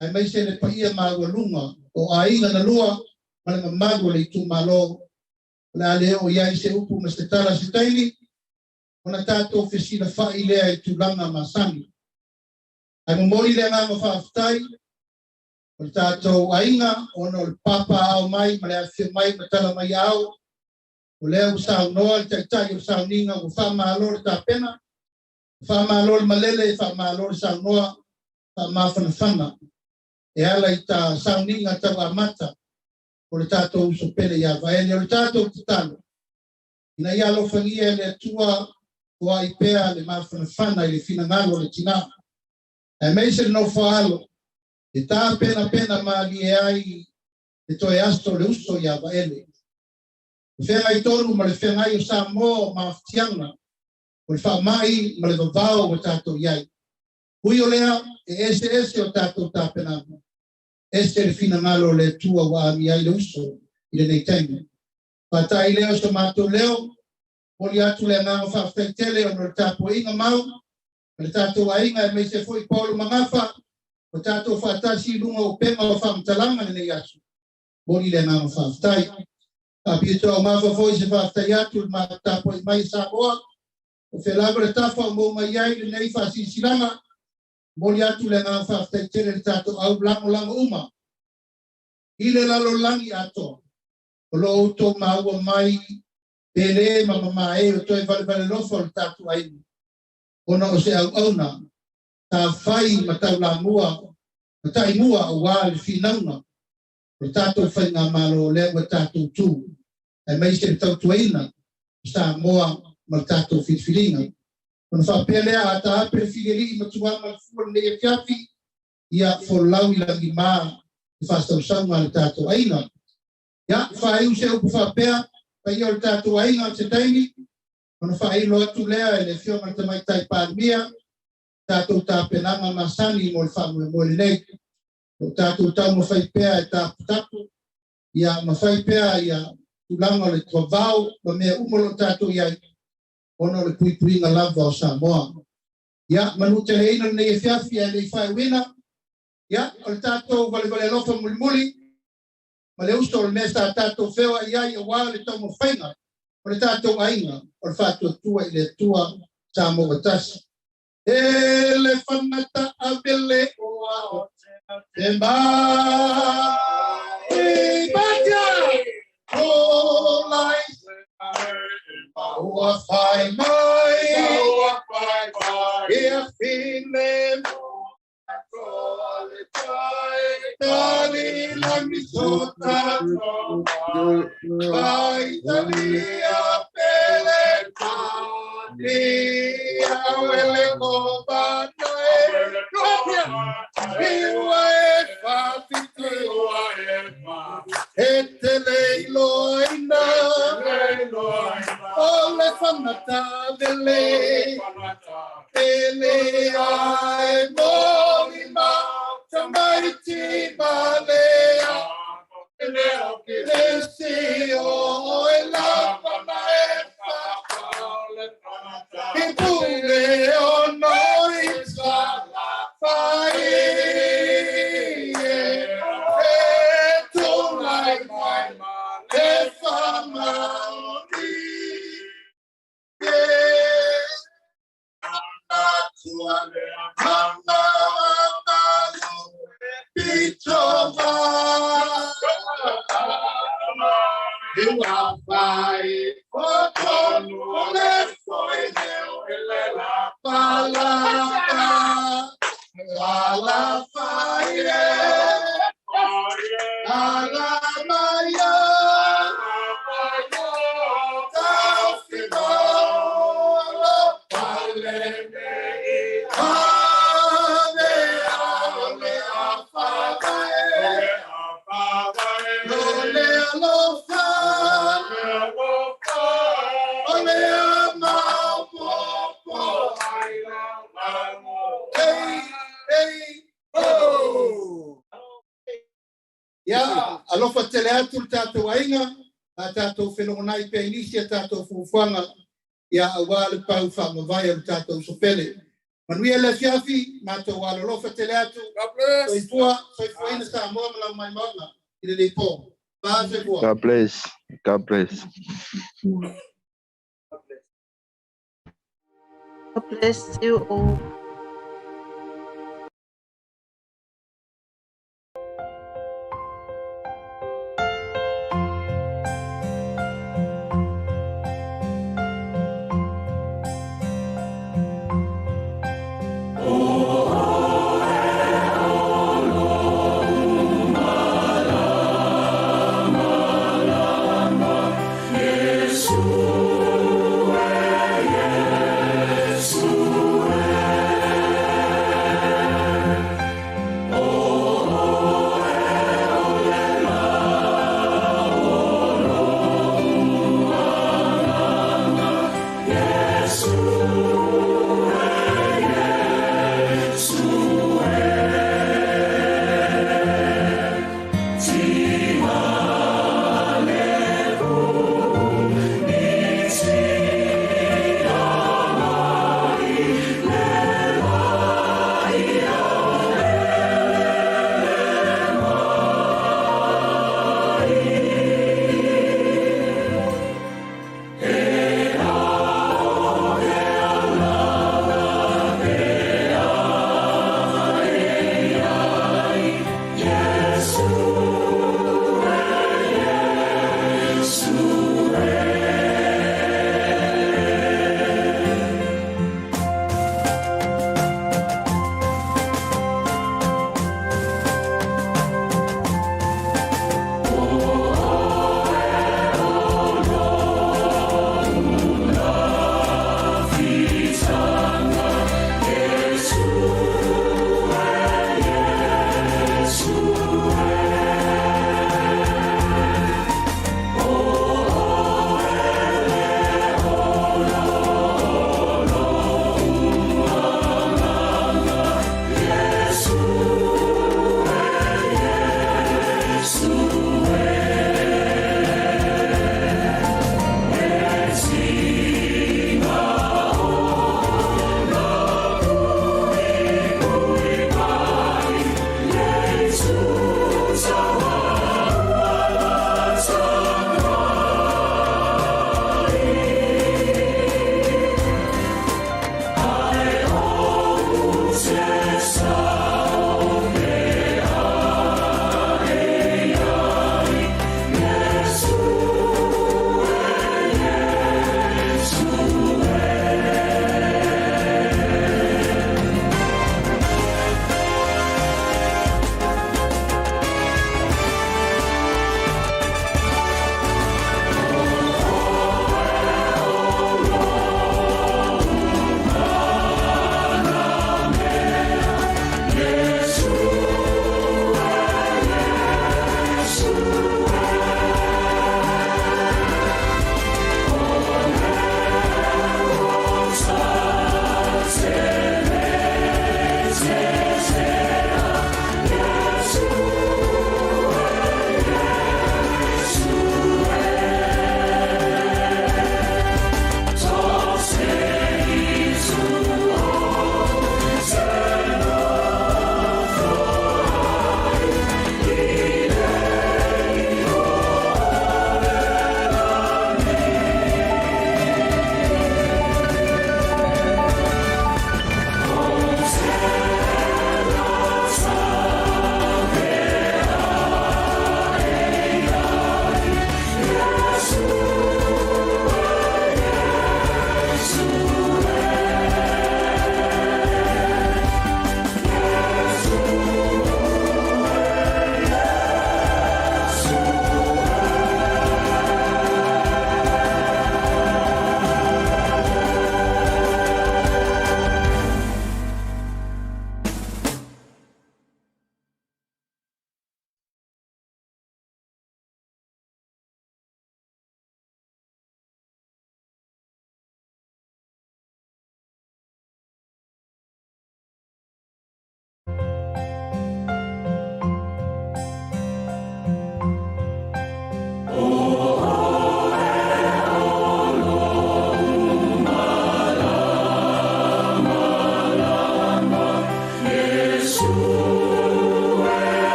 aemaise le paia maualuga o aiga na lua ma le mamalu o le itumalo. O le a le oo i ai se upu ma se tala se taimi, ona tatou fesilafai lea i tulaga masani. Ae momoli le agaga faafetai o le tatou aiga ona o le papaao mai ma le afifio mai ma tala mai ao. O lea ua saunoa le taitai o le sauniga ua faamalo le tapena, faamalo le malele, faamalo le saunoa, faamafanafana e ala i ta sauniga tau amata o le tatou uso pele ia Vaele. O le tatou tatalo ina ia alofagia e le Atua foai pea le mafanafana i le finagalo o le tina, aemaise le nofoaalo e tapenapena malie ai le toe aso o le uso ia Vaele. O feagai tonu ma le feagai o Samoa o mafatiaga o le faamai ma le vavao ua tatou i ai. Ui o lea e eseese o tatou tapenaga, ese le finagalo o le Atua ua amia ai le uso i lenei taimi. Faata'i lea o so matou leo, moli atu le agaga faafetai tele ona o le tapuaiga mau ma le tatou aiga, aemaise foi Paolo Magafa o tatou faatasi i luga o upega o faamatalaga lenei aso. Moli le agaga faafetai. Faapitoa augafa foi se faafetai atu i le tapuai mai Samoa, o fea lava le tafa o mou mai ai lenei faasilasilaga. Moli atu le agaga faafetai tele le tatou au lagolago uma i le lalolagi atoa o lo o outou maua mai pele ma mamae o toe valevale alofa o le tatou aiga, ona o se auauna tafai ma taulamua ma taimua aua le finauga o le tatou faigamalo lea ua tatou tu, aemaise le tautuaina o Samoa ma le tatou filifiliga. Ona faapea lea a taape le filialii ma tuama le fua lenei afiafi, ia folau i lagima le faasausauga a le tatou aiga. Ia, faaiu se upu faapea, paia o le tatou aiga se taimi, ona faailo atu lea e le Afioga i le Tamaitai Palemia tatou tapenaga masani mo le faamoemoe lenei. O tatou taumafai pea e taputapu, ia mafai pea ia tulaga o le vavao ma mea uma o lo o tatou i ai, ona o le puipuiga lava o Samoa. Ia, manuteleina lenei afiafi ae le i faaiuina, ia, o le tatou valevale alofa mulimuli. Ma le uso o le mea sa tātou feoa'i ai auā le taumafaiga o le tatou aiga o le faatuatua i le Atua sa maua tasi. E le fagata avele oa te mai matia o lai ua fai mai ia fine Dali langi sota Vai talia pele Nia wele ko banae Iwa e whawhiti E te leiloaina O le whangata vele Pele ai moli ma Tamaiti malea Le si o e la pana e fa I pule o no i sa fai e tu lai mai e fa maoni e tua mana pito Iwa vai o tonu o le foi Pala pala fai e Ala maya Tau pale Ave ale a Lole alofa Ole a maopopo Hey, hey, oh! Ia, alofa tele atu le tātou aiga, a tātou whelogonai pe inisi a tātou fufuanga, ia auā le pau whaamavae o le tātou sopele. Manuia le afiafi, mātou alolofa tele atu. God bless. Soifua, soifuaina Samoa ma lau mai maoga i lenei pō. Fa soifua. God bless. God bless. God bless you all.